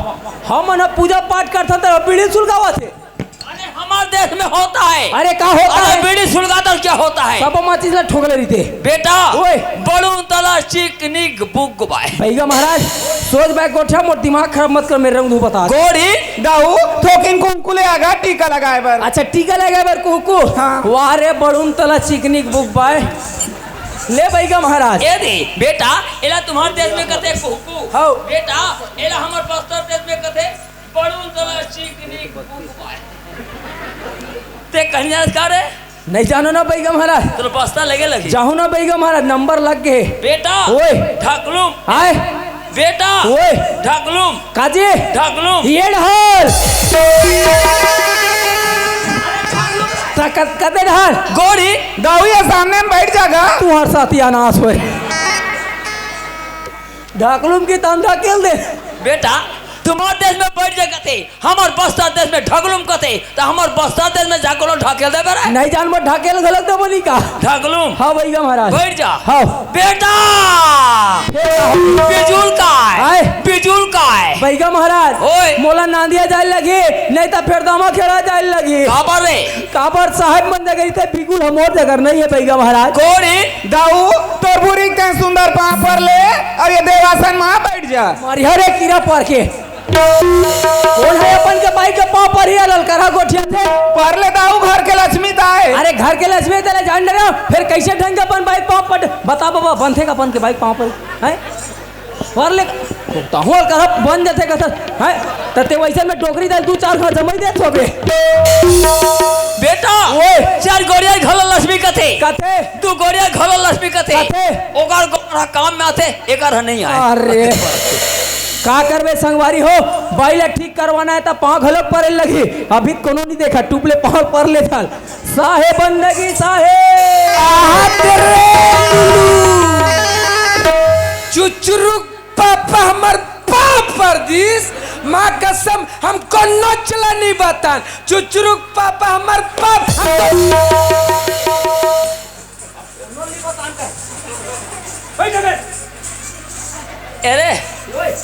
हम मन पूजा पाठ करथा तो बीड़ी सुलगावत है। अरे हमर देश में होता है। अरे, का होता अरे, है? बीड़ी सुलगाता क्या होता है? सब माचिस ला ठोकले रहिथे। बेटा, ओए। बड़ून तला चिकनिक बुक बाय। भैया महाराज, सोच बाय गोठिया, मोर दिमाग खराब मत कर, मेरे रंग बता। गोरी। दाऊ, थोकिन कुंकु ले आगा टीका लगाए बर। अच्छा, टीका लगाए बर कुंकु? हाँ। वाह रे, बड़ून तला चिकनिक बुक बाय। ले भैया महाराज। ए दे, बेटा, एला तुम्हार देश में कथे कुंकु। हौ। बेटा, एला हमर बस्तर देश में कथे बड़ून तला चिकनिक बुक बाय। ते कहीं जानत का रे? नहीं जानो ना बैगा महाराज। तोर बस्ता लगे लगी। जाहू ना बैगा महाराज, नंबर लग गए। बेटा। ओए। ढकलुम। आए। बेटा। ओए। ढकलुम। काजी। ढकलुम। ये ढाल। ता कद-, कदे ढाल। गोरी। दाऊ ये सामने में बैठ जागा। तू हर साथी अनास होए। ढकलुम की तंदा केल दे। बेटा, तुम्हार देश में बैठ जा कथे, हमर बस्तर देश में ढकलुम कथे, त हमर बस्तर देश में जा कोनो ढकेल देबे रे। नहीं जान, मैं ढकेल घलक देबो नी का। ढकलुम। हाँ भैया महाराज। बैठ जा। हाँ। बेटा! बेटा। बिजुल काय? आय। बिजुल काय? भैया महाराज। ओए। मोला नांदिया जाए लगी, नहीं त फेर दामा खेड़ा जाए लगी। काबर रे? काबर साहेब मन जगह इथे बिगुल हमोर जगह नहीं है भैया महाराज। कोड़ी? दाऊ, तोर बुरी के सुंदर पाँव पर ले, अउ ये देवासन मा बैठ जा। मारी हरे कीरा पर के। कोन हे अपन के बाई के पाँव पर ही ललकरहा गोठिया थे? पर ले दाऊ, घर के लक्ष्मी ताय। अरे घर के लक्ष्मी तेला जान डरे, फेर कैसे ढंग के अपन बाई के पाँव पर, बता बाबा, बनथे का अपन के बाई के पाँव पर, हैं? पर ले, तहूँ हर कथा बन जाथे कथा, हैं? त ते वैसे में डोकरी दाल दू चार घर जमाई देत होबे। बेटा, ओए। चार गोड़िया घलो लक्ष्मी कथे। कथे। दू गोड़िया घलो लक्ष्मी कथे। कथे। ओकर गोड़ ह काम में आथे, एकर ह नहीं आए। अरे। का करबे संगवारी हो, बाई ला ठीक करवाना हे त पाँव घलो परे लगही। अभी कोनो नहीं देखा, टूप ले पाँव पर ले थाल। साहे बंदगी साहे। आहा तेरे। चुचुरुक पापा हमर पाँव पर दिस, माँ कसम हम कोनो चला नहीं बतान। चुचुरुक पापा हमर पाँव। अरे,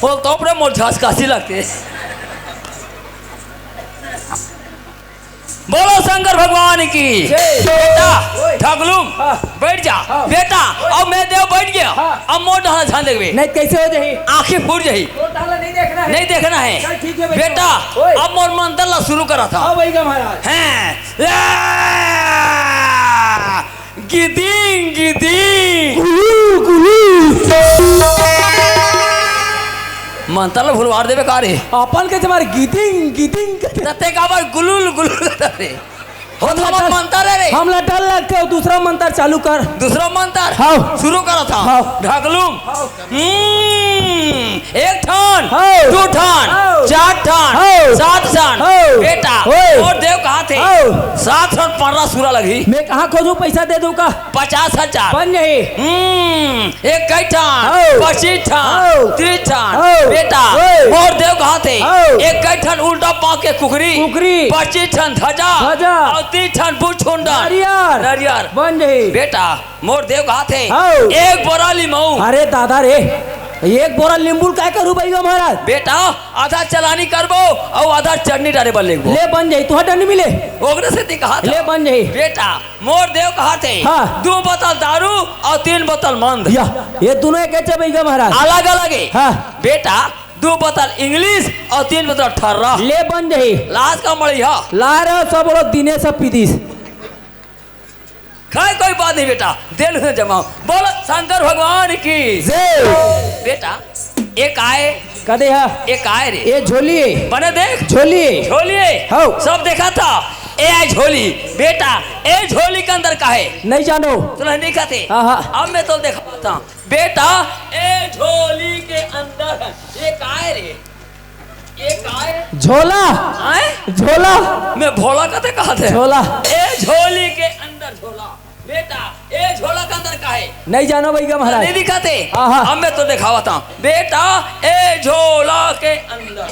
बोल तो अपने मोर झांस कासी लगते। बोलो शंकर भगवान की। जय। बेटा, ओए। ढकलूम, हाँ। बैठ जा। हाँ। बेटा, ओए। अब मैं देव बैठ गया। हाँ। अब मोर डहर ध्यान देवे। नहीं, कैसे हो जाही? आँखें फूट जाही। मोर डहर नहीं देखना है। नहीं देखना है। चल, ठीक है, बैठ बेटा, जाओ। ओए। अब मोर मंत्र ला शुरू करा था। हाँ, भाई का महाराज। हैं। या! गिदिंग, गिदिंग। गुलू, गुलू। मंत्र ला भुलवार देवे का रे? अपन के जमार गिदिंग, गिदिंग करते। तते काबर गुलुल, गुलुल करते रे? हो तो हमर मंत्र है रे। हमला डर लगथे, दूसरा मंत्र चालू कर। दूसरा मंत्र? हाँ। शुरू करा था। हाँ। ढकलूम। हाँ। हम्म, एक ठन, हाँ। दू ठन, हाँ। चार ठन, हाँ। सात ठन। हाँ। बेटा, ओए। मोर देव कहा थे? हाँ। सात ठन पर्रा सुरा लगही। मैं कहाँ खोजूं, पैसा दे दूं का? पचास हजार। बन जाही। हम्म, एक कई ठन, हाँ। पच्चीस ठन, हाँ। तीस ठन। हाँ। बेटा, ओए। मोर देव कहा थे? हाँ। एक कई ठन उल्टा पाँव के कुकरी, कुकरी। पच्चीस ठन धजा, धजा। अउ तीस ठन बुछुंडा। नरियर। नरियर। बन जाही। बेटा, मोर देव कहा थे? हाँ। एक बोरा लिमऊ। अरे दादा रे, एक बोरा नींबू ल काय करू भैया महाराज? बेटा, आधा चलानी करबो अउ आधा चटनी डारे बर लेगबो। ले बन जाही, तुहर डर नहीं मिले। ओकरे से ती कहा था। ले बन जाही। बेटा, मोर देव कहा थे, हाँ। दू बोतल दारू अउ तीन बोतल मंद। या, ये दोनों एक कैसे भैया महाराज? अलग अलग है। हाँ। बेटा, दू बोतल इंग्लिश अउ तीन बोतल ठर्रा। ले बन जाही। लाज का मड़ी हा। ला रहा सब लोग दिने सब पीदीस। खैर, कोई बात नहीं बेटा, दिल में जमाओ। बोलो शंकर भगवान की। जय। बेटा, ये काय? कदे हा? ये काय रे? ये झोली है। बने देख। झोली है। झोली है। हौ। सब देखा था। ए आय झोली। बेटा, ए झोली के अंदर का है? नहीं जानो। तोला नहीं कथे। हाँ, हाँ। अब मैं तो देखा था। बेटा, ए झोली के अंदर है। ये काय रे? ये काय? झोला। आय? झोला। मैं भोला कथे कहा थे। झोला। ए झोली के अंदर झोला। बेटा, ए झोला के अंदर का है? नहीं जानो भैया महाराज। नहीं दिखाते? हाँ, हाँ। अब मैं तो दिखावत हूँ। बेटा, ए झोला के अंदर।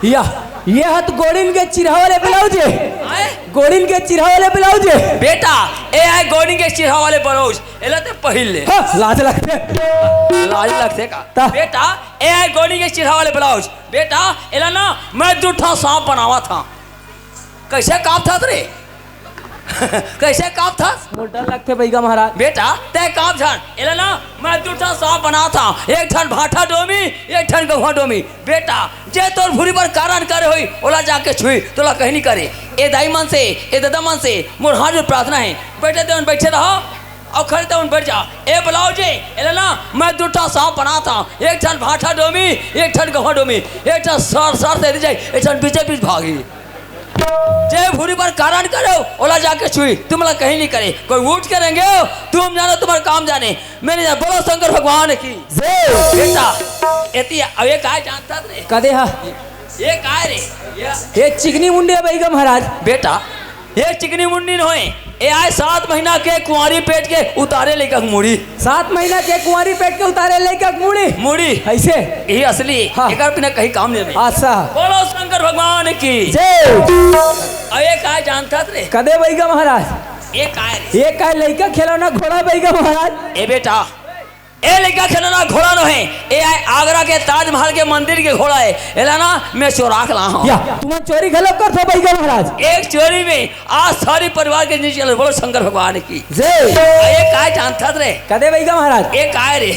या। ये हा त गोड़िन के चिरहा वाले ब्लाउज हे। आय? गोड़िन के चिरहा वाले ब्लाउज हे। बेटा, ए आय गोड़िन के चिरहा वाले ब्लाउज, एला ते पहिर ले। हाँ, लाज लगथे। लाज लगथे का? ता। बेटा, ए आय गोड़िन के चिरहा वाले ब्लाउज। बेटा, एला ना मैं दू ठा सांप बनावत हंव। कइसे कांपथस रे? कइसे कांपथस? मोर डर लगथे बइगा महाराज। बेटा, तैं कांप झन। एला ना मैं दू ठन सांप बनात हंव, एक ठन भांठा डोमी, एक ठन गहुआ डोमी। बेटा, जे तोर भुरी बर कारन करे होही, ओला जाके छुही, तोला कहीं नहीं करे। ए दाई मन से, ए ददा मन से मोर हाथ जोड़ प्रार्थना हे, बइठे तेमन बइठे रहा अउ खड़े तेमन बइठ जा। ए ब्लाउज हे, एला ना मैं दू ठन सांप बनात हंव, एक ठन भांठा डोमी, एक ठन गहुआ डोमी। एक ठन सर सर से रहि जाही, एक ठन बीचे बीच भागही। जे भुरी बर कारन करे हो, ओला जाके छुही, तुमला कहीं नहीं करे। कोई उठ के रेंगे हो, तुम जानो तुम्हारा काम जाने, मैं नहीं जाना। बोलो शंकर भगवान की। जय। बेटा, एती, अब ये काय जानथस रे? कदे हा? ये काय रे? ये ये चिकनी मुंडी हे बइगा महाराज। बेटा, ये चिकनी मुंडी नोहे, ये आय सात महीना के कुंवारी पेट के उतारे लइका के मुड़ी। सात महीना के कुंवारी पेट के उतारे लइका के मुड़ी। मुड़ी। अइसे? ये असली, हाँ। एकर बिना कहीं काम नहीं हे। अच्छा। बोलो शंकर भगवान की। जय। अब ये काय जानथस रे? कदे बइगा महाराज? ये काय रे? ये काय लइका खिलौना घोड़ा बइगा महाराज? ए बेटा, ए लइका खिलौना घोड़ा नोहे, ए आय आगरा के ताजमहल के मंदिर के घोड़ा हे। एला ना मैं चोरा के लाए हंव। या, तुमन चोरी घलो करथो बइगा महाराज? एक चोरी में आज सारी परिवार के जिंदगी चले। बोलो शंकर भगवान की। जय। आ, ये काय जानथस रे? कदे बइगा महाराज? ये काय रे?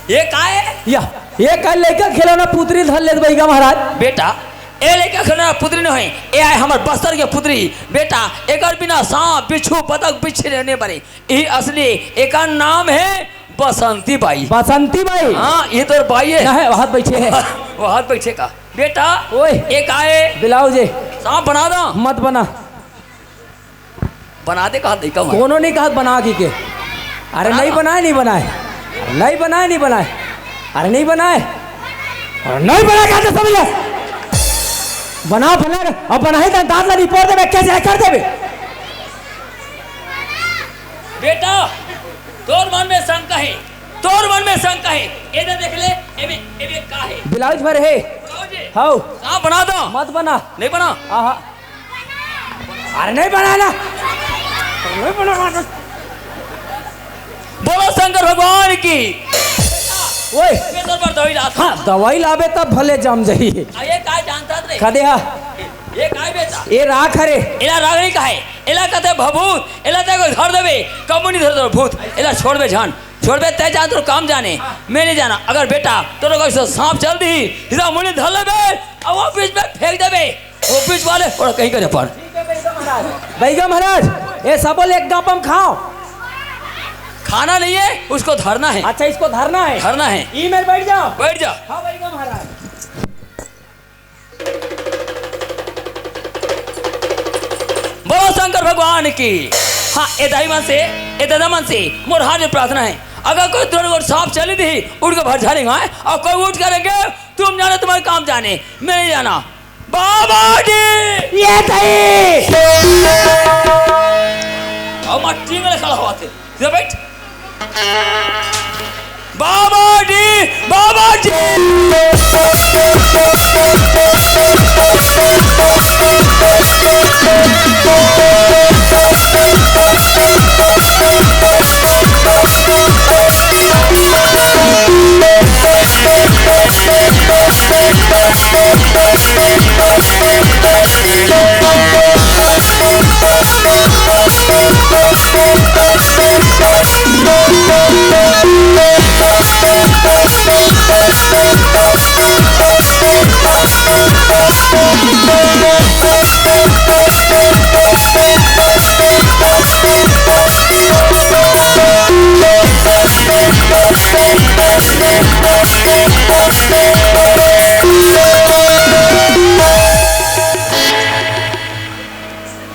ये काय हे? या, ये काय लइका खिलौना पुतरी धर लेत बइगा महाराज? बेटा, ए लइका खिलौना पुतरी नोहे, ए आय हमर बस्तर के पुतरी। बेटा, एकर बिना सांप, बिच्छू, बतख, बिच्छी रहने बने। ये असली, एकर नाम हे बसंती बाई। बसंती बाई? हाँ, ये तोर बाई हे। ना हे, वहां बइठे हे। वहां बइठे का? बेटा, ओए। ये काय हे? ब्लाउज हे। सांप बना दंव? मत बना। बना दे कहा लइका मन। कोनो नहीं कहत बना की के। अरे बना नहीं दंव। बनाए, नहीं बनाए। नहीं बनाए, नहीं बनाए। अरे नहीं बनाए। अरे नहीं बनाए कहत हे सब लोग। बना, बना। अब बनाही त दांत ला निपोर देबे, कैसे कर देबे? बेटा, तोर मन में शंका हे, तोर मन में शंका हे। एदे देख ले, एमे, एमे का हे? ब्लाउज भर हे। ब्लाउज हे? हव। सांप बना दंव? मत बना। नहीं बना? आहा। अरे नहीं बना ना। अरे नहीं बना, बना। बोलो शंकर भगवान की। ओए। मैं तोर बर दवाई लात हंव। हाँ, दवाई लाबे तब भले जम जाही। आ, ये काय जानथस रे? कदे हा? ये काय बेटा? ये राख हरे। एला राख नहीं कहे, एला कथे भभूत, एला ते कोई धर देबे, कबो नहीं धर दे भूत, एला छोड़बे झन, छोड़बे तैं जा तोर काम जाने, मैं नहीं जाना। अगर बेटा तोर कोई से सांप चल दिही, सीधा मुड़ी धर लेबे, अउ वो बीच में फेंक देबे, वो बीच वाले ओला कहीं करे पर। बइगा महाराज, ये सबो ल एक गपम खाओ। खाना नहीं है, उसको धरना है। अच्छा, इसको धरना है। धरना है। ई मेर बइठ जाओ। बइठ जा। हाँ, बइगा महाराज। बोलो शंकर भगवान की। हाँ, ए दाई मन से, ए ददा मन से मोर हाथ में प्रार्थना है, अगर कोई तुरंत ओर सांप चली दिही, उठ के भर झाड़ेंगे, हाँ? अउ कोई उठ करेंगे, तुम जानो तुम्हारा काम जाने, मैं नहीं जाना। बाबा जी। ये दाई। अउ मैं टींग ले खड़ा होवत हे। ये बइठ। बाबा जी, बाबा जी।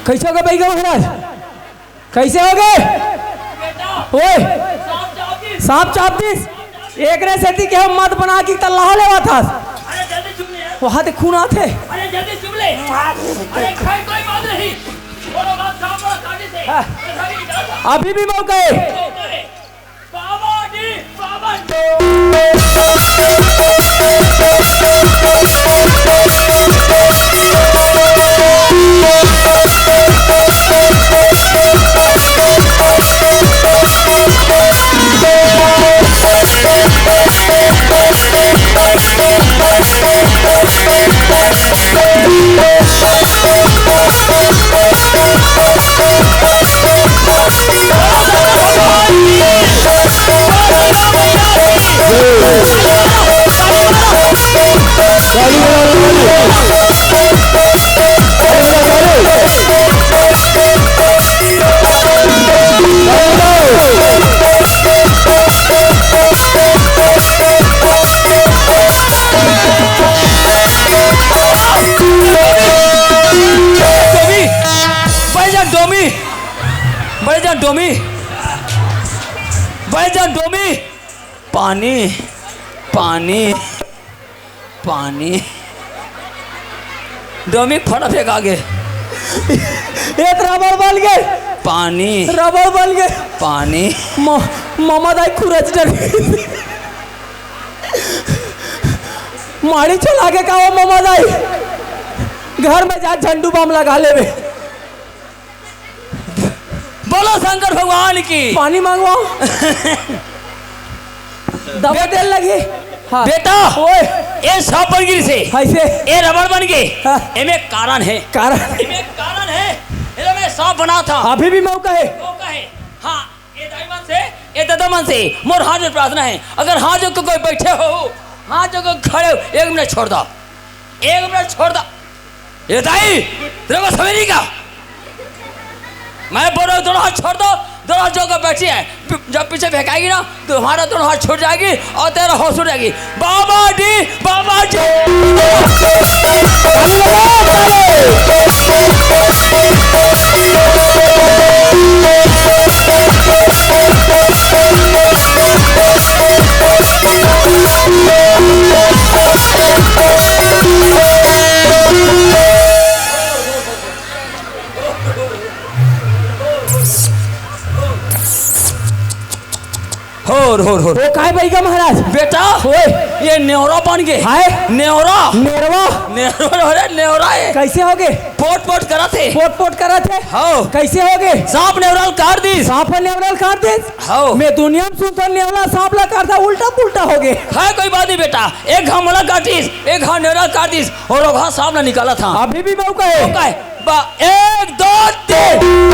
कैसे हो गए बइगा महाराज? कैसे हो गए? ओए, सांप चाप दिस। एकरे सेती के हम मत बना की तल्लाह लेवा था। अरे जल्दी चुप ले यार। वहां ते खून आथे। अरे जल्दी चुप ले। अरे खाई कोई बात नहीं। बोलो बात, सांप बोलो, काटी से। हाँ। अभी भी मौका है। बाबा जी, बाबा जी। डोमी, बैठ जा डोमी, बैठ जा डोमी, बैठ जा डोमी। पानी, पानी, पानी। डोमी फटा फेंका गे। एक रबड़ बन गे। पानी। रबड़ बन गे। पानी। म-, ममा दाई खुरच डर। माड़ी चला के का हो ममा दाई? घर में जा झंडू बम लगा लेबे। बोलो शंकर भगवान की। पानी मांगवाओ। दवा दे लगी। हाँ। बेटा, ओए। ए सांप बन गिरी से। ऐसे। ए रबड़ बन गए। हाँ। एमे कारण है। कारण। एमे कारण है। एमे सांप बना था। अभी भी मौका है। मौका है। हाँ, ए दाई मन से, ए दादा मन से, मोर हाथ जोड़ प्रार्थना है। अगर हाथ जोड़ के कोई बैठे हो, हाथ जोड़ के खड़े हो, एक मिनट छोड़ दो। एक मिनट छोड़ दो। ए दाई, तेरे को समझ नहीं क्या? मैं बोल रहा हूँ, दोनों हाथ छोड़ दो, दोनों हाथ जोड़ के बैठी है। पि-, जब पीछे फेंकाएगी ना, तो हमारा दोनों हाथ छूट जाएगी और तेरा होश उड़ जाएगी। बाबा जी, बाबा जी। होर, होर, होर। ओ काय बइगा महाराज? बेटा, ओए। ये नेवरा बन गे। हाय। नेवरा। नेरवा। नेवरा, अरे नेवरा है। कैसे हो गे? पोट पोट करत हे। पोट पोट करत हे? हाँ। कैसे हो गे? सांप नेवरा ल काट दिस। सांप ह नेवरा ल काट दिस? हाँ। मैं दुनिया में सुनता नेवरा सांप ला काटता, उल्टा पुल्टा हो गे। है कोई बात नहीं बेटा, एक घाव मोला काटिस, एक घाव नेवरा ल काट दिस और वो घाव सांप ला निकाला था। अभी भी मौका है। मौका है। बा-, एक, दो, तीन।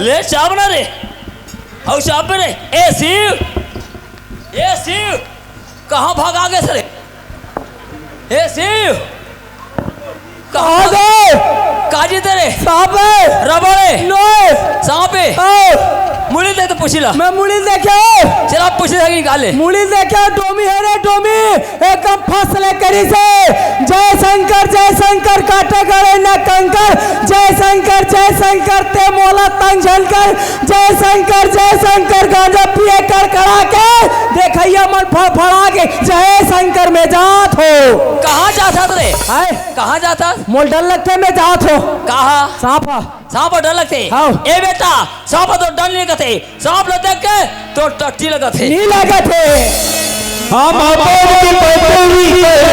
ले चाप ना रे। हऊ चाप रे। ए शिव, ए शिव, कहाँ भागा गे रे? ए शिव, कहाँ गे? काजी तेरे? सांप है। रबड़ है। नो। सांप है। हाँ। मुड़ी दे तो पूछी ला। मैं मुड़ी देखे। चला पूछी ला निकाल ले। मुड़ी देखे, डोमी है रे डोमी। एकदम फसले करी से। जय शंकर, जय शंकर, काटे गड़े न कंकर। जय शंकर, जय शंकर, ते मोला तंग झन कर। जय शंकर, जय शंकर, गांजा पिए कड़कड़ा के। देखइया मन फड़फड़ा के। जय शंकर में जात हो। कहाँ जात हस रे? हाय। कहाँ जात हस? मोल डर लगथे, मैं जात हो। कहाँ? सांप ह। सांप ह डर लगथे? हाँ। ए बेटा, सांप ह तो डर नहीं लगथे। सांप ल देख के तो टट्टी लगथे। नहीं लगथे। हम अपन के पतरी के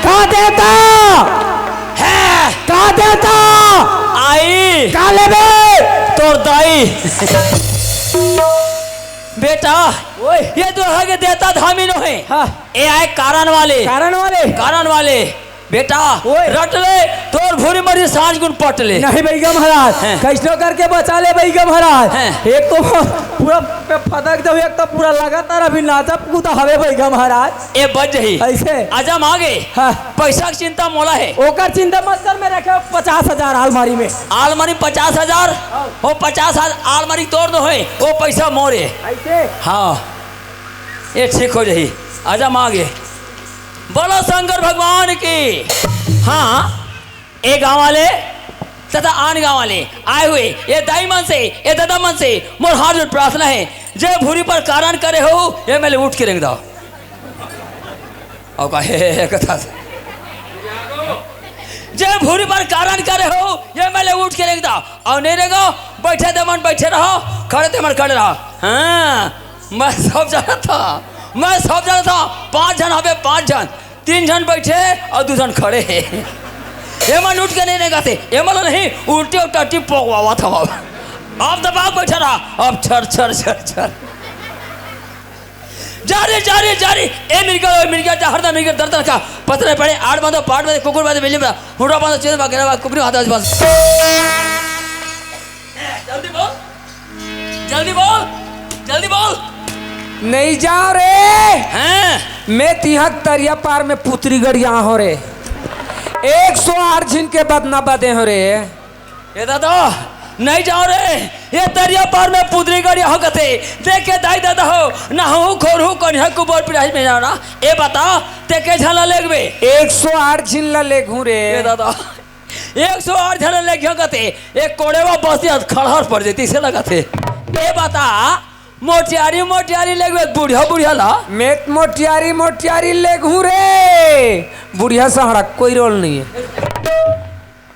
का देता? है। का देता? आई। का लेबे? तोर दाई। बेटा, ओए। ये तो हर के देवता धामी नो हे। हाँ। ये आय कारण वाले। कारण वाले? कारण वाले। बेटा, ओए। रट ले, तोर भूरी मरी सांझ गुन पट ले। नहीं बइगा महाराज, हैं। कइसनो करके बचा ले बइगा महाराज। हैं। एक तो पूरा फदक दो, एक तो पूरा लगातार अभी नाचा कूदा हवे बइगा महाराज। ए बच जही। अइसे? आजा मांगे। हाँ। पइसा के चिंता मोला हे। ओकर चिंता मत कर, मैं रखे पचास हजार आलमारी में। आलमारी पचास हजार? हाँ। ओ पचास हजार आलमारी तोर दो हे, ओ पइसा मोर हे। अइसे? हाँ। ए ठीक हो जही। आजा मांगे। बोलो शंकर भगवान की। हाँ, ए गांव वाले तथा आन गांव वाले आए हुए ए दाई मन से, ए दादा मन से मोर हाथ जोड़ प्रार्थना हे, जे भूरी पर कारण करे हो, ए मेले उठ के रेंग दव। अउ का हे, हे कथा से। जे भूरी पर कारण करे हो, ए मेले उठ के रेंग दव। अउ नहीं रेंगव, बइठे ते मन बइठे रहो, खड़े ते मन खड़े रहो। हाँ, मैं सब जानत हंव, मैं सब जानत हंव। पांच झन हवे, पांच झन। तीन झन बइठे अउ दू झन खड़े हे। एमन उठ के नहीं रेंगथे, एमन ल नहीं उल्टी अउ टट्टी पोकवावत हवं। अब दबा के बइठे रहा, अब छर छर छर छर। जा रे, जा रे, जा रे। ए मिर्गा, ओ मिर्गा, जा हरदा मिर्गा, दर दर का। पतरे पड़े, आड़ बांधो, पाट बांधो, कुकुर बांधो, बिल्ली बांधो, हुड़ा बांधो, चेंद बांधो, गेरा बांधो, कुकरी बांधो, आज बांधो। जल्दी बोल, जल्दी बोल, जल्दी बोल। नहीं जांव रे। हैं? मैं तिहां तरिया पार में पुतरी गड़िया हंव रे। एक सौ आठ झिन के बदना बदे हंव रे। ए दादा, नहीं जांव रे। ए तरिया पार में पुतरी गड़िया हंव कथे। देख के दाई दादा हो, ना हूं खोर हूं कन्या को बोल पिराही में जाना। ए बता, ते के झन ला लेगबे? एक सौ आठ झिन ला लेगहूं रे। ए दादा, एक सौ आठ झन लेगेंव कथे, एक कोड़ेवा बस्ती हर खड़हर पड़ जही तइसे लगथे। ए बता, मोटियारी, मोटियारी लेगबे, बुढ़िया, बुढ़िया ला? मैं त मोटियारी, मोटियारी लेगहूं रे। बुढ़िया सहाड़ा कोई रोल नहीं हे।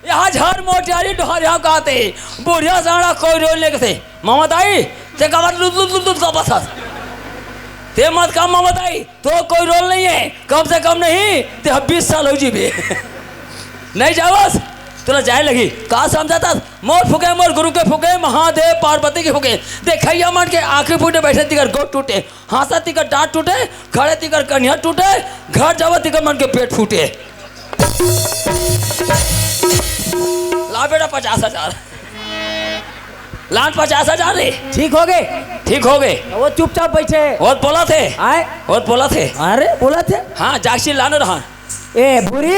इहां झन मोटियारी डोहरिया कहथे, बुढ़िया सहाड़ा कोई रोल नहीं कथे। ममताई, ते काबर लुत लुत लुत लुत कांपत हस? ते मत कांप ममताई, तो कोई रोल नहीं हे, कम से कम नहीं, ते ह बीस साल हो जीबे। नहीं जावस, तोला जाए लगही। का समझत हस? मोर फूके, मोर गुरु के फूके, महादेव पार्वती के फूके। देखइया मन के आंखी फूटे, बइठे तिकर गोड़ टूटे, हांसत तिकर दांत टूटे, खड़े तिकर कनिहा टूटे, घर जावत तिकर मन के पेट फूटे। ला बेटा पचास हजार। लान पचास हजार रे। ठीक होगे? ठीक होगे। त ओ चुपचाप बइठे। ओ बोलथे। आय? ओ बोलथे। अरे, बोलथे। हां, जाके चिल्ला ना रहा। ए, भूरी।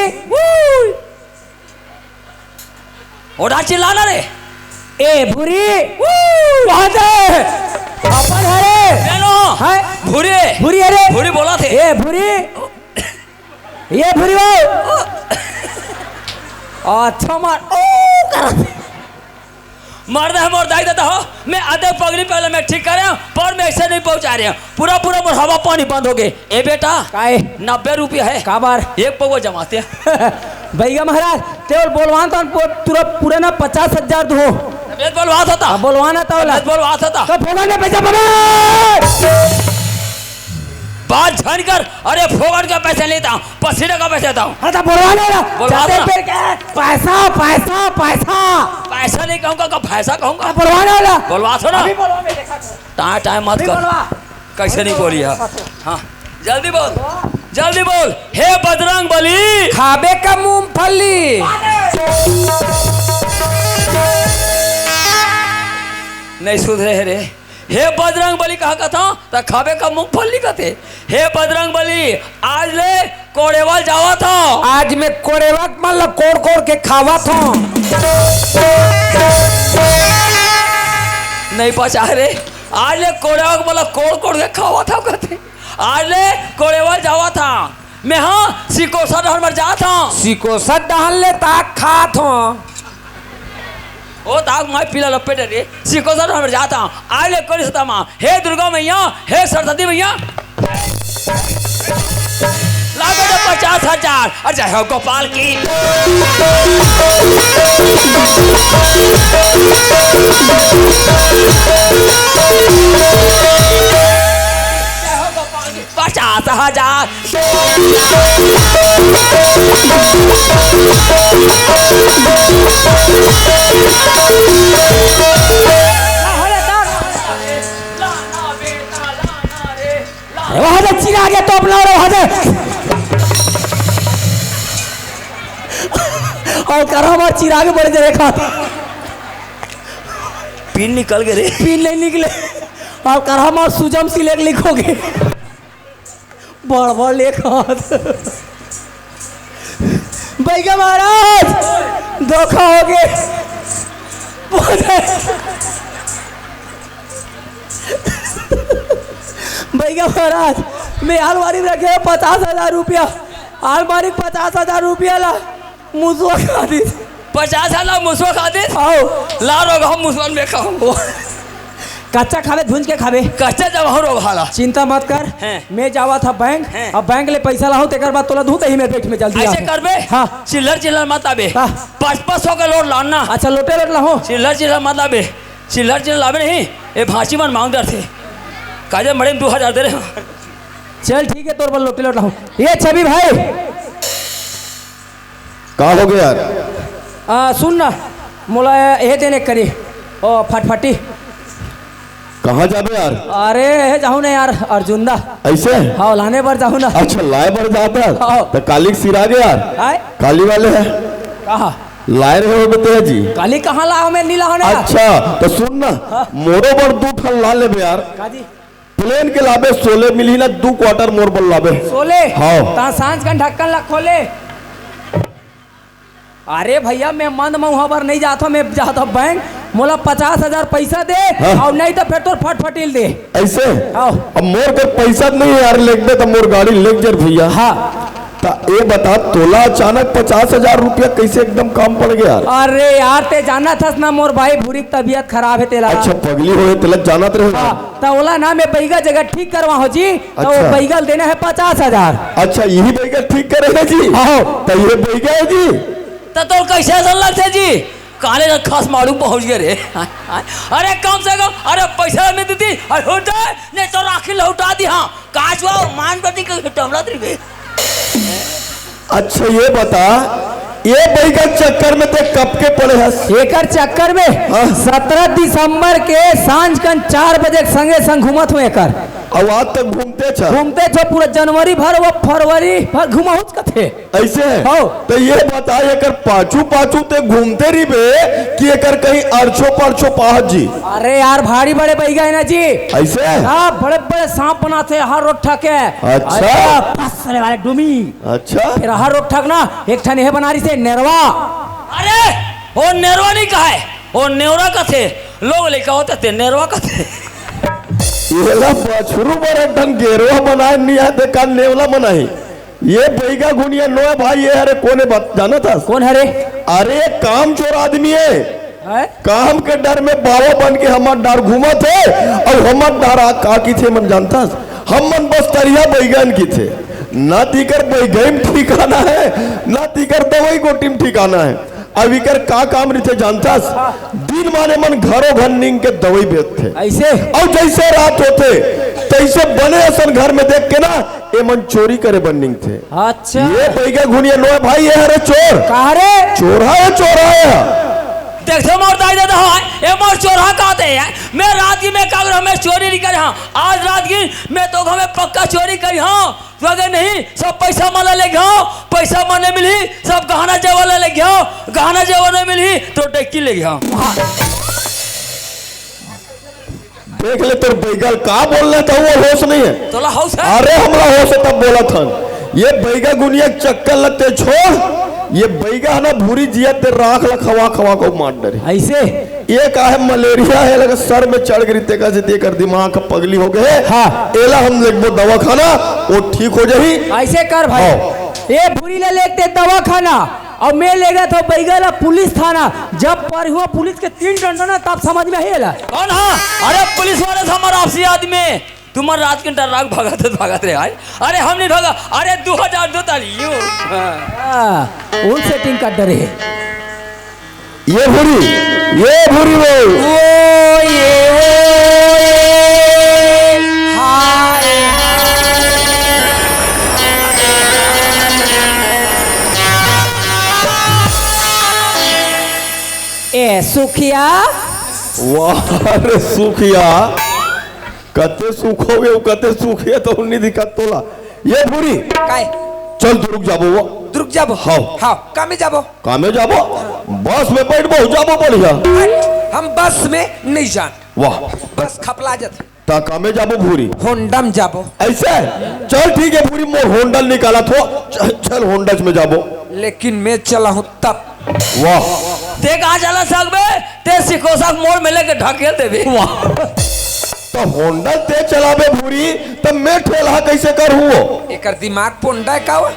ओ जाके चिल्ला ना रे। ए, भूरी। वहां दे। अपन हरे। ए नो। हाय। भूरी। भूरी हरे। भूरी बोलथे। ए, भूरी। ए भूरी हो। अच्छा मार, ओ करत। मरना हे मोर दाई दादा हो, मैं आधे पगली पहले मैं ठीक करे हंव, पर मैं अइसे नहीं पहुंचा रहे हंव। पूरा पूरा मोर हवा पानी बंद होगे। ए बेटा, काहे? नब्बे रुपया हे। काबर? एक पौवा जमाते। बइगा महाराज, ते बोलवान तो पूरा, पूरा ना पचास हजार दो। तबीयत बोलवात होता। अब बोलवाना तो वाला। तबीयत बोलवात होता। तो भगवान ने पैसा भगवान। बात झन कर, अरे फोकट का पैसा लेता हूँ, पसीने का पैसा देता हूँ। अरे तो बोलवा ले ना। बोलवा जाते दो ना। फिर क्या है? पैसा, पैसा, पैसा। पैसा नहीं कहूँगा, का भैंसा कहूँगा। अरे बोलवा ले ना। बोलवा दो ना। अभी बोलवा, मैं देखा था। टाइम, टाइम मत अभी कर। बोलवा। कैसे नहीं बोली है? हाँ, जल्दी बोल, जल्दी बोल। हे बजरंग बली। खाबे का मूंगफली। नहीं सुधरे हे रे। हे बजरंग बली कहा कथा, त खाबे का मूंगफली कथे। हे बजरंग बली, आज ले कोड़ेवा ल जावत हंव। आज मैं कोड़ेवा के मन ल कोड़ कोड़ के खावत हंव। नहीं पचा रे, आज ले कोड़ेवा के मन ल कोड़ कोड़ के खावत हंव कथे। आज ले कोड़ेवा ल जावत हंव। मैं हा सिकोसा डहर मर जात हंव। सिकोसा डहर ले ताक खात हंव। ओ ताक मैं पीला लपेट रे, सिकोसा डहर मर जात हंव। आज ले कोड़ी सता मां, हे दुर्गा मैया, हे सरस्वती मैया। ला बेटा पचास हजार, और जय हो गोपाल की। जय हो गोपाल की। पचास हजार। के तो अपना और वहां से। और करा हमार चिराग बड़े जरे खा। पिन निकल गए रे। पिन नहीं निकले। और करा हमार सुजम सिलेक लिखोगे। बड़ बड़ लेख हाथ। बैगा महाराज, धोखा हो गए। बैगा महाराज, मैं अलमारी में रखे हैं पचास हजार रुपया। अलमारी पचास हजार रुपया ला मुसवा खा दिस। पचास हजार मुसवा खा दिस? आओ। ला रोग हम मुसवन में खाऊं। कच्चा खावे, भूंज के खावे। कच्चा जब हो रोग हाला। चिंता मत कर। हैं। मैं जावा था बैंक, हैं। अब बैंक ले पैसा लाहूं, तेकर बाद तोला दूं, तही में बैठ में जल्दी ऐसे आ। करबे? हाँ। चिल्लर चिल्लर मत आबे। हाँ। पाँच पाँच सौ का लोट लाना। अच्छा, लोटे लोट लाहूं। चिल्लर चिल्लर मत आबे। चिल्लर चिल्लर लाबे नहीं, ए भांची मन मांग डरथे। काजे मड़े में दो हजार दे रहे हैं। चल ठीक है, तोर बर लोटे लोट लाहूं। ये छवि भाई। का हो गया यार? आ, सुन ना, मोला ये देने करी, ओ फटफटी। कहाँ जाबे यार? अरे, हे जाहूं ना यार, अर्जुंदा। ऐसे? हाँ, लाने बर जाहूं ना। अच्छा, लाए बर जाता? हाँ। तो काली के सिरा गया यार? आय? काली वाले है? कहाँ? लाए रहे हो बते जी? काली कहाँ ला हमें नी लाहूं ना यार। अच्छा, तो सुन ना, हाँ। मोरो बर दू ठन ला लेबे यार। का जी? प्लेन के लाबे, सोले मिलही ना, दू क्वार्टर मोर बर लाबे। सोले? हाँ। ता सांझ कन ढक्कन ला खोले। अरे भैया, मैं मंद मऊहा बर नहीं जात हूँ, मैं जात हूँ बैंक। मोला पचास हजार पैसा दे, हाँ। और नहीं तो फिर तोर फटफटील दे। ऐसे? हाँ। अब मोर कर पैसा नहीं है यार, लेके दे तो मोर गाड़ी लेके जर भैया। हाँ। ता ए बता, तोला अचानक पचास हजार रुपया कैसे एकदम काम पड़ गया यार? अरे यार, ते जानत हस ना, मोर भाई भूरी के तबीयत खराब है तेला। अच्छा, पगली होए तेला जानत रहे। हाँ, त ओला ना मैं बैगा जगह ठीक करवा हो जी, त वो अच्छा। बैगा ल देना है पचास हजार। अच्छा, यही बैगा ठीक करे है जी? हाँ। त ये बैगा है जी? त तोर कैसे असन लगथे जी? काले ना खस मारू पहुंच गए रे। अरे कम से कम, अरे पैसा नहीं देती, अरे हो जाए, नहीं तो राखी लौटा दी। हाँ, काचवा और मान बती के टमला तरी बे। अच्छा, ये बता, ये बैगा चक्कर में ते कब के पड़े हस? एकर चक्कर में हाँ। सत्रह दिसंबर के सांझ कन चार बजे के संगे संग घूमत हूँ एकर। अब आज तक घूमते छ? घूमते छ पूरा जनवरी भर, वो फरवरी भर घुमाहुच कथे। ऐसे है? हाँ। तो ये बता, एकर पाछू पाछू ते घूमते रहिबे कि एकर कहीं अरछो परछो पाहत जी? अरे यार, भारी बड़े बैगा है ना जी। ऐसे है? हाँ, बड़े बड़े सांप बनाते हर रोट्ठा के। अच्छा। अच्छा, फंसने वाले डूमी। अच्छा। फिर हर रोट्ठा के ना एक ठन ये बना रही से नेरवा। अरे, वो नेरवा नहीं कहा है, वो नेवरा कथे। लोग लइका होते ते नेरवा कथे। एला बछरू बर एक ठन गेरवा बनाए नहीं आए, ते का नेवला बनाही? ये बैगा गुनिया नोए भाई, ये हरे कोने बात जानत हस? कौन हरे? अरे, कामचोर आदमी है। हैं? काम के डर में बाबा बन के हमर डार घूमत है, और हमर डार आ का किथे मन जानत हस? हम मन बस तरिया बैगन किथे। ना तीकर बैगई में ठिकाना है, ना तीकर दवाई गोटी में ठिकाना है। अब इकर का काम रहिथे जानथस? दिन माने मन घरो घर निंग के दवाई बेचथे। ऐसे? अउ जैसे रात होथे, तैसे बने असन घर में देख के ना, ए मन चोरी करे बर निंगथे। अच्छा। ये बैगा गुनिया नोए भाई, ये हरे चोर। का हरे? चोरहा है, चोरहा है। देखो मोर दाई ददा, हाँ, ए मोर चोरहा कहते हैं। मैं रात की मैं कागर हमें चोरी नहीं करे, हाँ। आज रात की मैं तो हमें पक्का चोरी करी, हाँ। तो अगर नहीं, सब पैसा मन ला ले गया, पैसा मन नहीं मिली, सब गहना जेवर ला ले गया, गहना जेवर नहीं मिली, तो डैकी ले गया। देख ले तोर बैगल का बोल रहे था, वो होश नहीं है। तोला होश है? अरे हमरा होश है तब बोला था। ये बैगा गुनिया चक्कर लगते छोड़, ये बैगा है ना भूरी जिया ते राख ला खवा खवा को मार डरे। ऐसे? ये का है मलेरिया है, लगे सर में चढ़ गिरी, तेका से तेकर दिमाग पगली हो गए। हाँ। एला हम लेगबो दवाखाना, वो ठीक हो जाही। ऐसे कर भाई, हाँ। ये भूरी ले लेते दवाखाना, और मैं लेगा तो बैगा ला पुलिस थाना। जब पर हुआ पुलिस के तीन डंडा ना, तब समझ में आही एला। कौन? हाँ, अरे पुलिस वाले से हमारा आपसी आदमी, तुम्हार रात के डर राग भागत भागत रहे आए। अरे हम नहीं भागा, अरे दो हजार दो ताली यूं। हाँ। हाँ, उन सेटिंग कर डरे है। ये भूरी, ये भूरी वो। वो ये, वो ये। हाय। ए सुखिया। वाह रे सुखिया, कते सुख हो गए, कते सुखिया तो नहीं दिखा तोला। ये भूरी, काय? चल, दुरुग जाबो वो। दुरुग जाबो? हाँ। हाँ, कामे जाबो? कामे जाबो? बस में बैठबो, जाबो बढ़िया। हट, हम बस में नहीं जान। वाह। बस खपला जाथे। ता कामे जाबो भूरी? होंडा में जाबो। ऐसे? चल ठीक है भूरी, मोर होंडा निकालत हो। चल, चल होंडा में जाबो। लेकिन मैं चलाहूँ तब। वाह। ते कहाँ चला सकबे? ते सिकोसा के मोड़ में लेके ढकेल देबे। वाह। तो होंडा ते चलाबे भूरी, तब मैं ठेलहा कैसे करहूँ वो? एकर दिमाग पोंडा है का वो?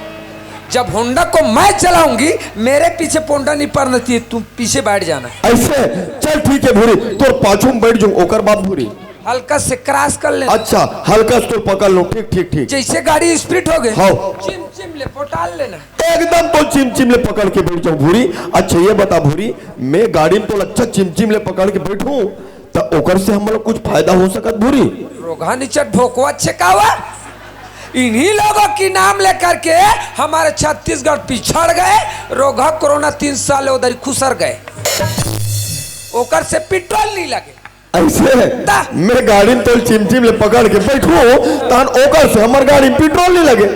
जब होंडा को मैं चलाऊंगी, मेरे पीछे पोंडा नहीं पड़ना चाहिए, तुम पीछे बैठ जाना। ऐसे? चल ठीक है भूरी, तोर पाछू में बैठ जाऊं, ओकर बाद भूरी। हल्का से क्रॉस कर लेना। अच्छा, हल्का से तो पकड़ लो, ठीक, ठीक, ठीक। जैसे गाड़ी स्पीड हो गई, हाँ। चिम चिम ले पोटाल लेना। एकदम तो चिम चिम ले पकड़ के बैठ जाऊं भूरी। अच्छा ये बता भूरी, मैं गाड़ी में तो अच्छा चिम चिम ले पकड़ के बैठूं, तो ओकर से हमला कुछ फायदा हो सकत भूरी? रोगहा निचट भोकवा छेकावा। इन्हीं लोगों की नाम लेकर के हमारे छत्तीसगढ़ पिछड़ गए। रोगहा कोरोना तीन साल उधर खुसर गए, ओकर से पेट्रोल नहीं लगे। ऐसे? ता। मैं गाड़ी में तोल चिमचिम ले पकड़ के बैठू, तान ओकर से हमर गाड़ी में पेट्रोल नहीं लगे।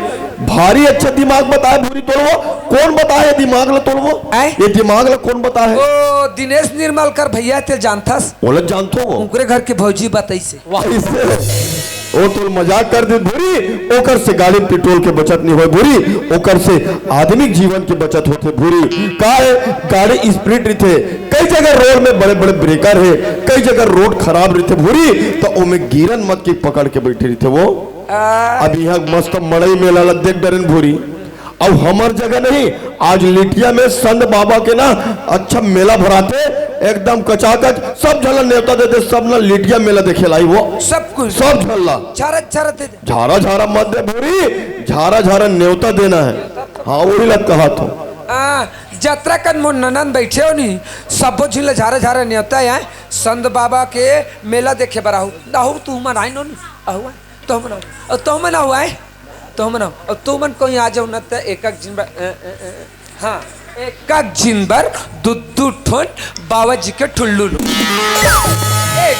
भारी अच्छा दिमाग बताए भूरी तोलवो। कौन बताए दिमाग ला तोलवो? आय? ये दिमाग ला कौन बताए? ओ, दिनेश निर्मल कर भैया, ते जानथस? ओला जानथो वो। उनकरे घर के भौजी बताइसे। ऐसे? ओ तोल मजाक कर दे भूरी, ओकर से गाड़ी में पेट्रोल के बचत नहीं होए भूरी, ओकर से आदमी जीवन के बचत होथे भूरी। का है, गाड़ी स्पीड रहिथे, कई जगह रोड में बड़े-बड़े ब्रेकर हे, कई जगह रोड खराब रहिथे भूरी, तो ओमे गिरन मत के पकड़ के बैठे रहिथे वो। आ। अब इहाँ मस्त मड़ई मेला ला देख डरेन भूरी, अउ हमर जगह नहीं, आज लिटिया में संत बाबा के ना अच्छा मेला भराथे, एकदम कचाकच, सब झन ला नेवता दे दे, सब ना लिटिया मेला देखे लाई वो। सब कुछ। सब झन ला। झारा झारा दे दे। झारा झारा मत दे भूरी, झारा झारा नेवता देना है। हाँ, वही ला कहा था। आ, जतरा कन मोर ननद बैठे हो नी, सबो झिन ला झारा झारा नेवता है। संत बाबा के मेला देखे बर आहू, आहू तू मन आई नो नी, आहू आई, तो मन आहू, तो मन आहू आए, तो मन आहू, और तो मन कोई आ जाओ न त एक एक झिन बर, अ, अ, अ, हाँ, एक एक झिन बर दू दू ठोन बाबा जी के ठुल्लू लो। एक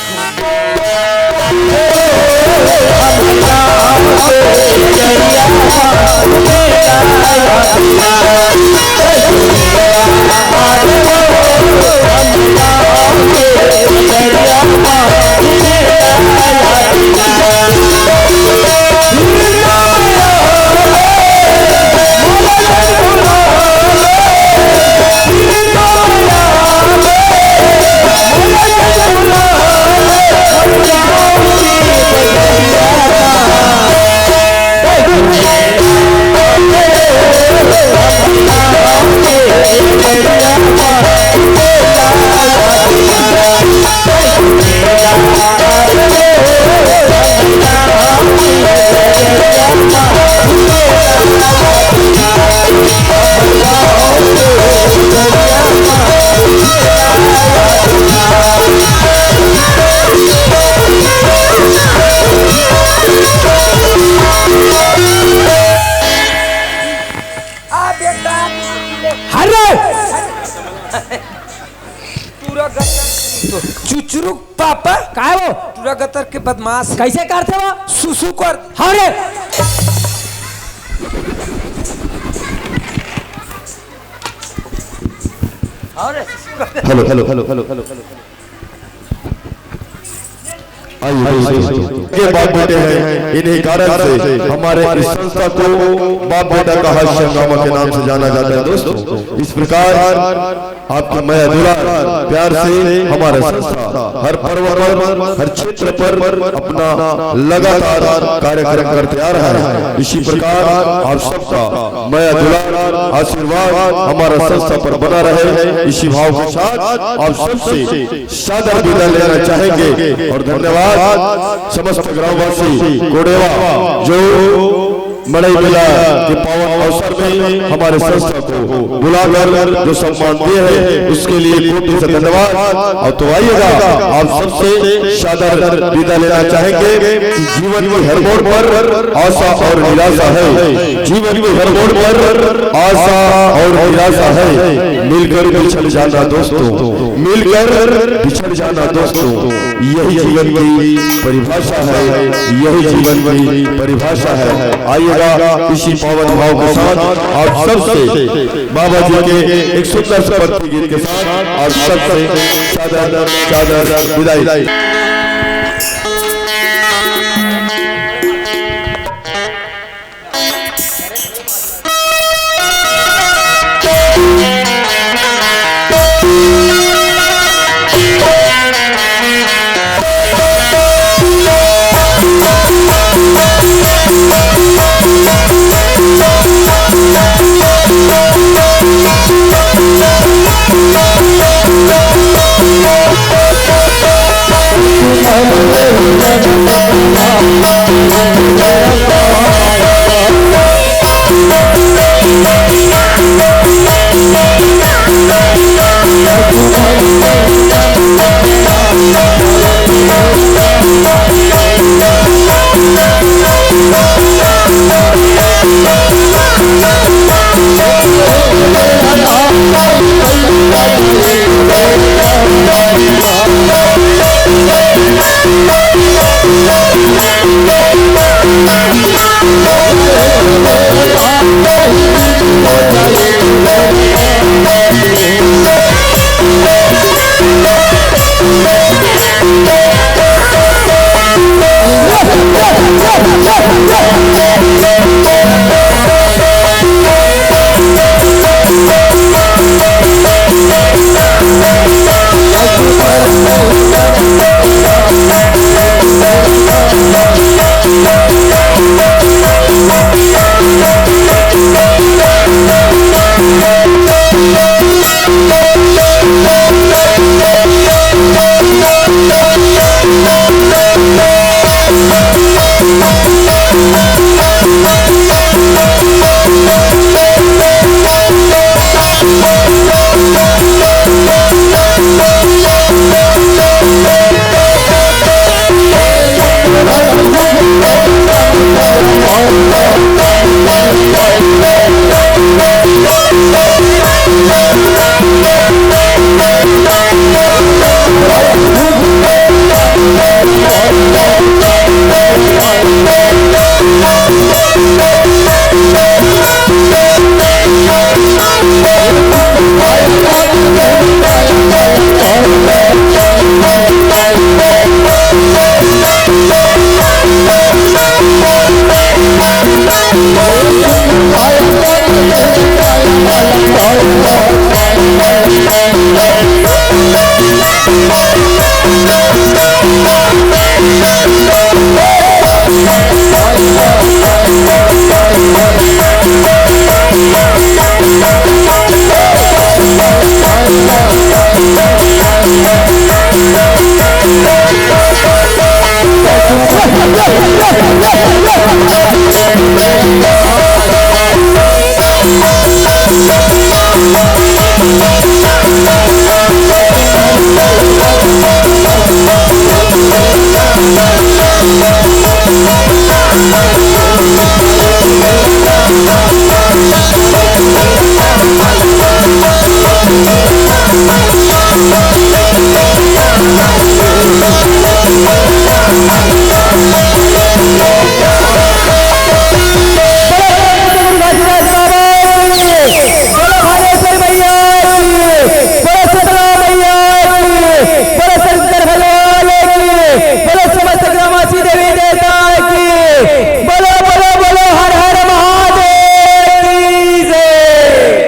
आ बेटा, अरे! टूरा गतर, चुचरू पापा, काय वो? टूरा गतर के बदमाश। कैसे करथे वो? सुसु कर। अरे! Hello, hello, hello, hello, hello. आइए दोस्तों, ये बाप बेटे हैं, इन्हीं कारण से हमारे इस संस्था को बाप बेटा का हर्ष हंगामा के नाम से जाना जाता है। दोस्तों, इस प्रकार आपके मया दुलार प्यार से हमारा संस्था हर पर्व पर, हर क्षेत्र पर अपना लगातार कार्यक्रम करते आ रहा है। इसी प्रकार आप सबका मया दुलार आशीर्वाद हमारा संस्था पर बना रहे। इसी भाव के साथ आप सबसे सादर विदा लेना चाहेंगे और धन्यवाद समस्त ग्रामवासी कोडेवा जो मड़ई मेला के पावन अवसर में हमारे संस्था को बुलाकर जो सम्मान दिए हैं उसके लिए कोटि से धन्यवाद। और तो आइएगा, आप सबसे सादर विदा लेना चाहेंगे। जीवन की हर मोड़ पर आशा और निराशा है, जीवन की हर मोड़ पर आशा और निराशा है। मिलकर बिछड़ जाना दोस्तों, मिलकर बिछड़ जाना दोस्तों, यही जीवन की परिभाषा है, यही जीवन की परिभाषा है। आइएगा, इसी पावन भाव के साथ आप सबसे बाबा जी के एक सुंदर से भक्ति गीत के साथ आप सबसे चादर, चादर विदाई।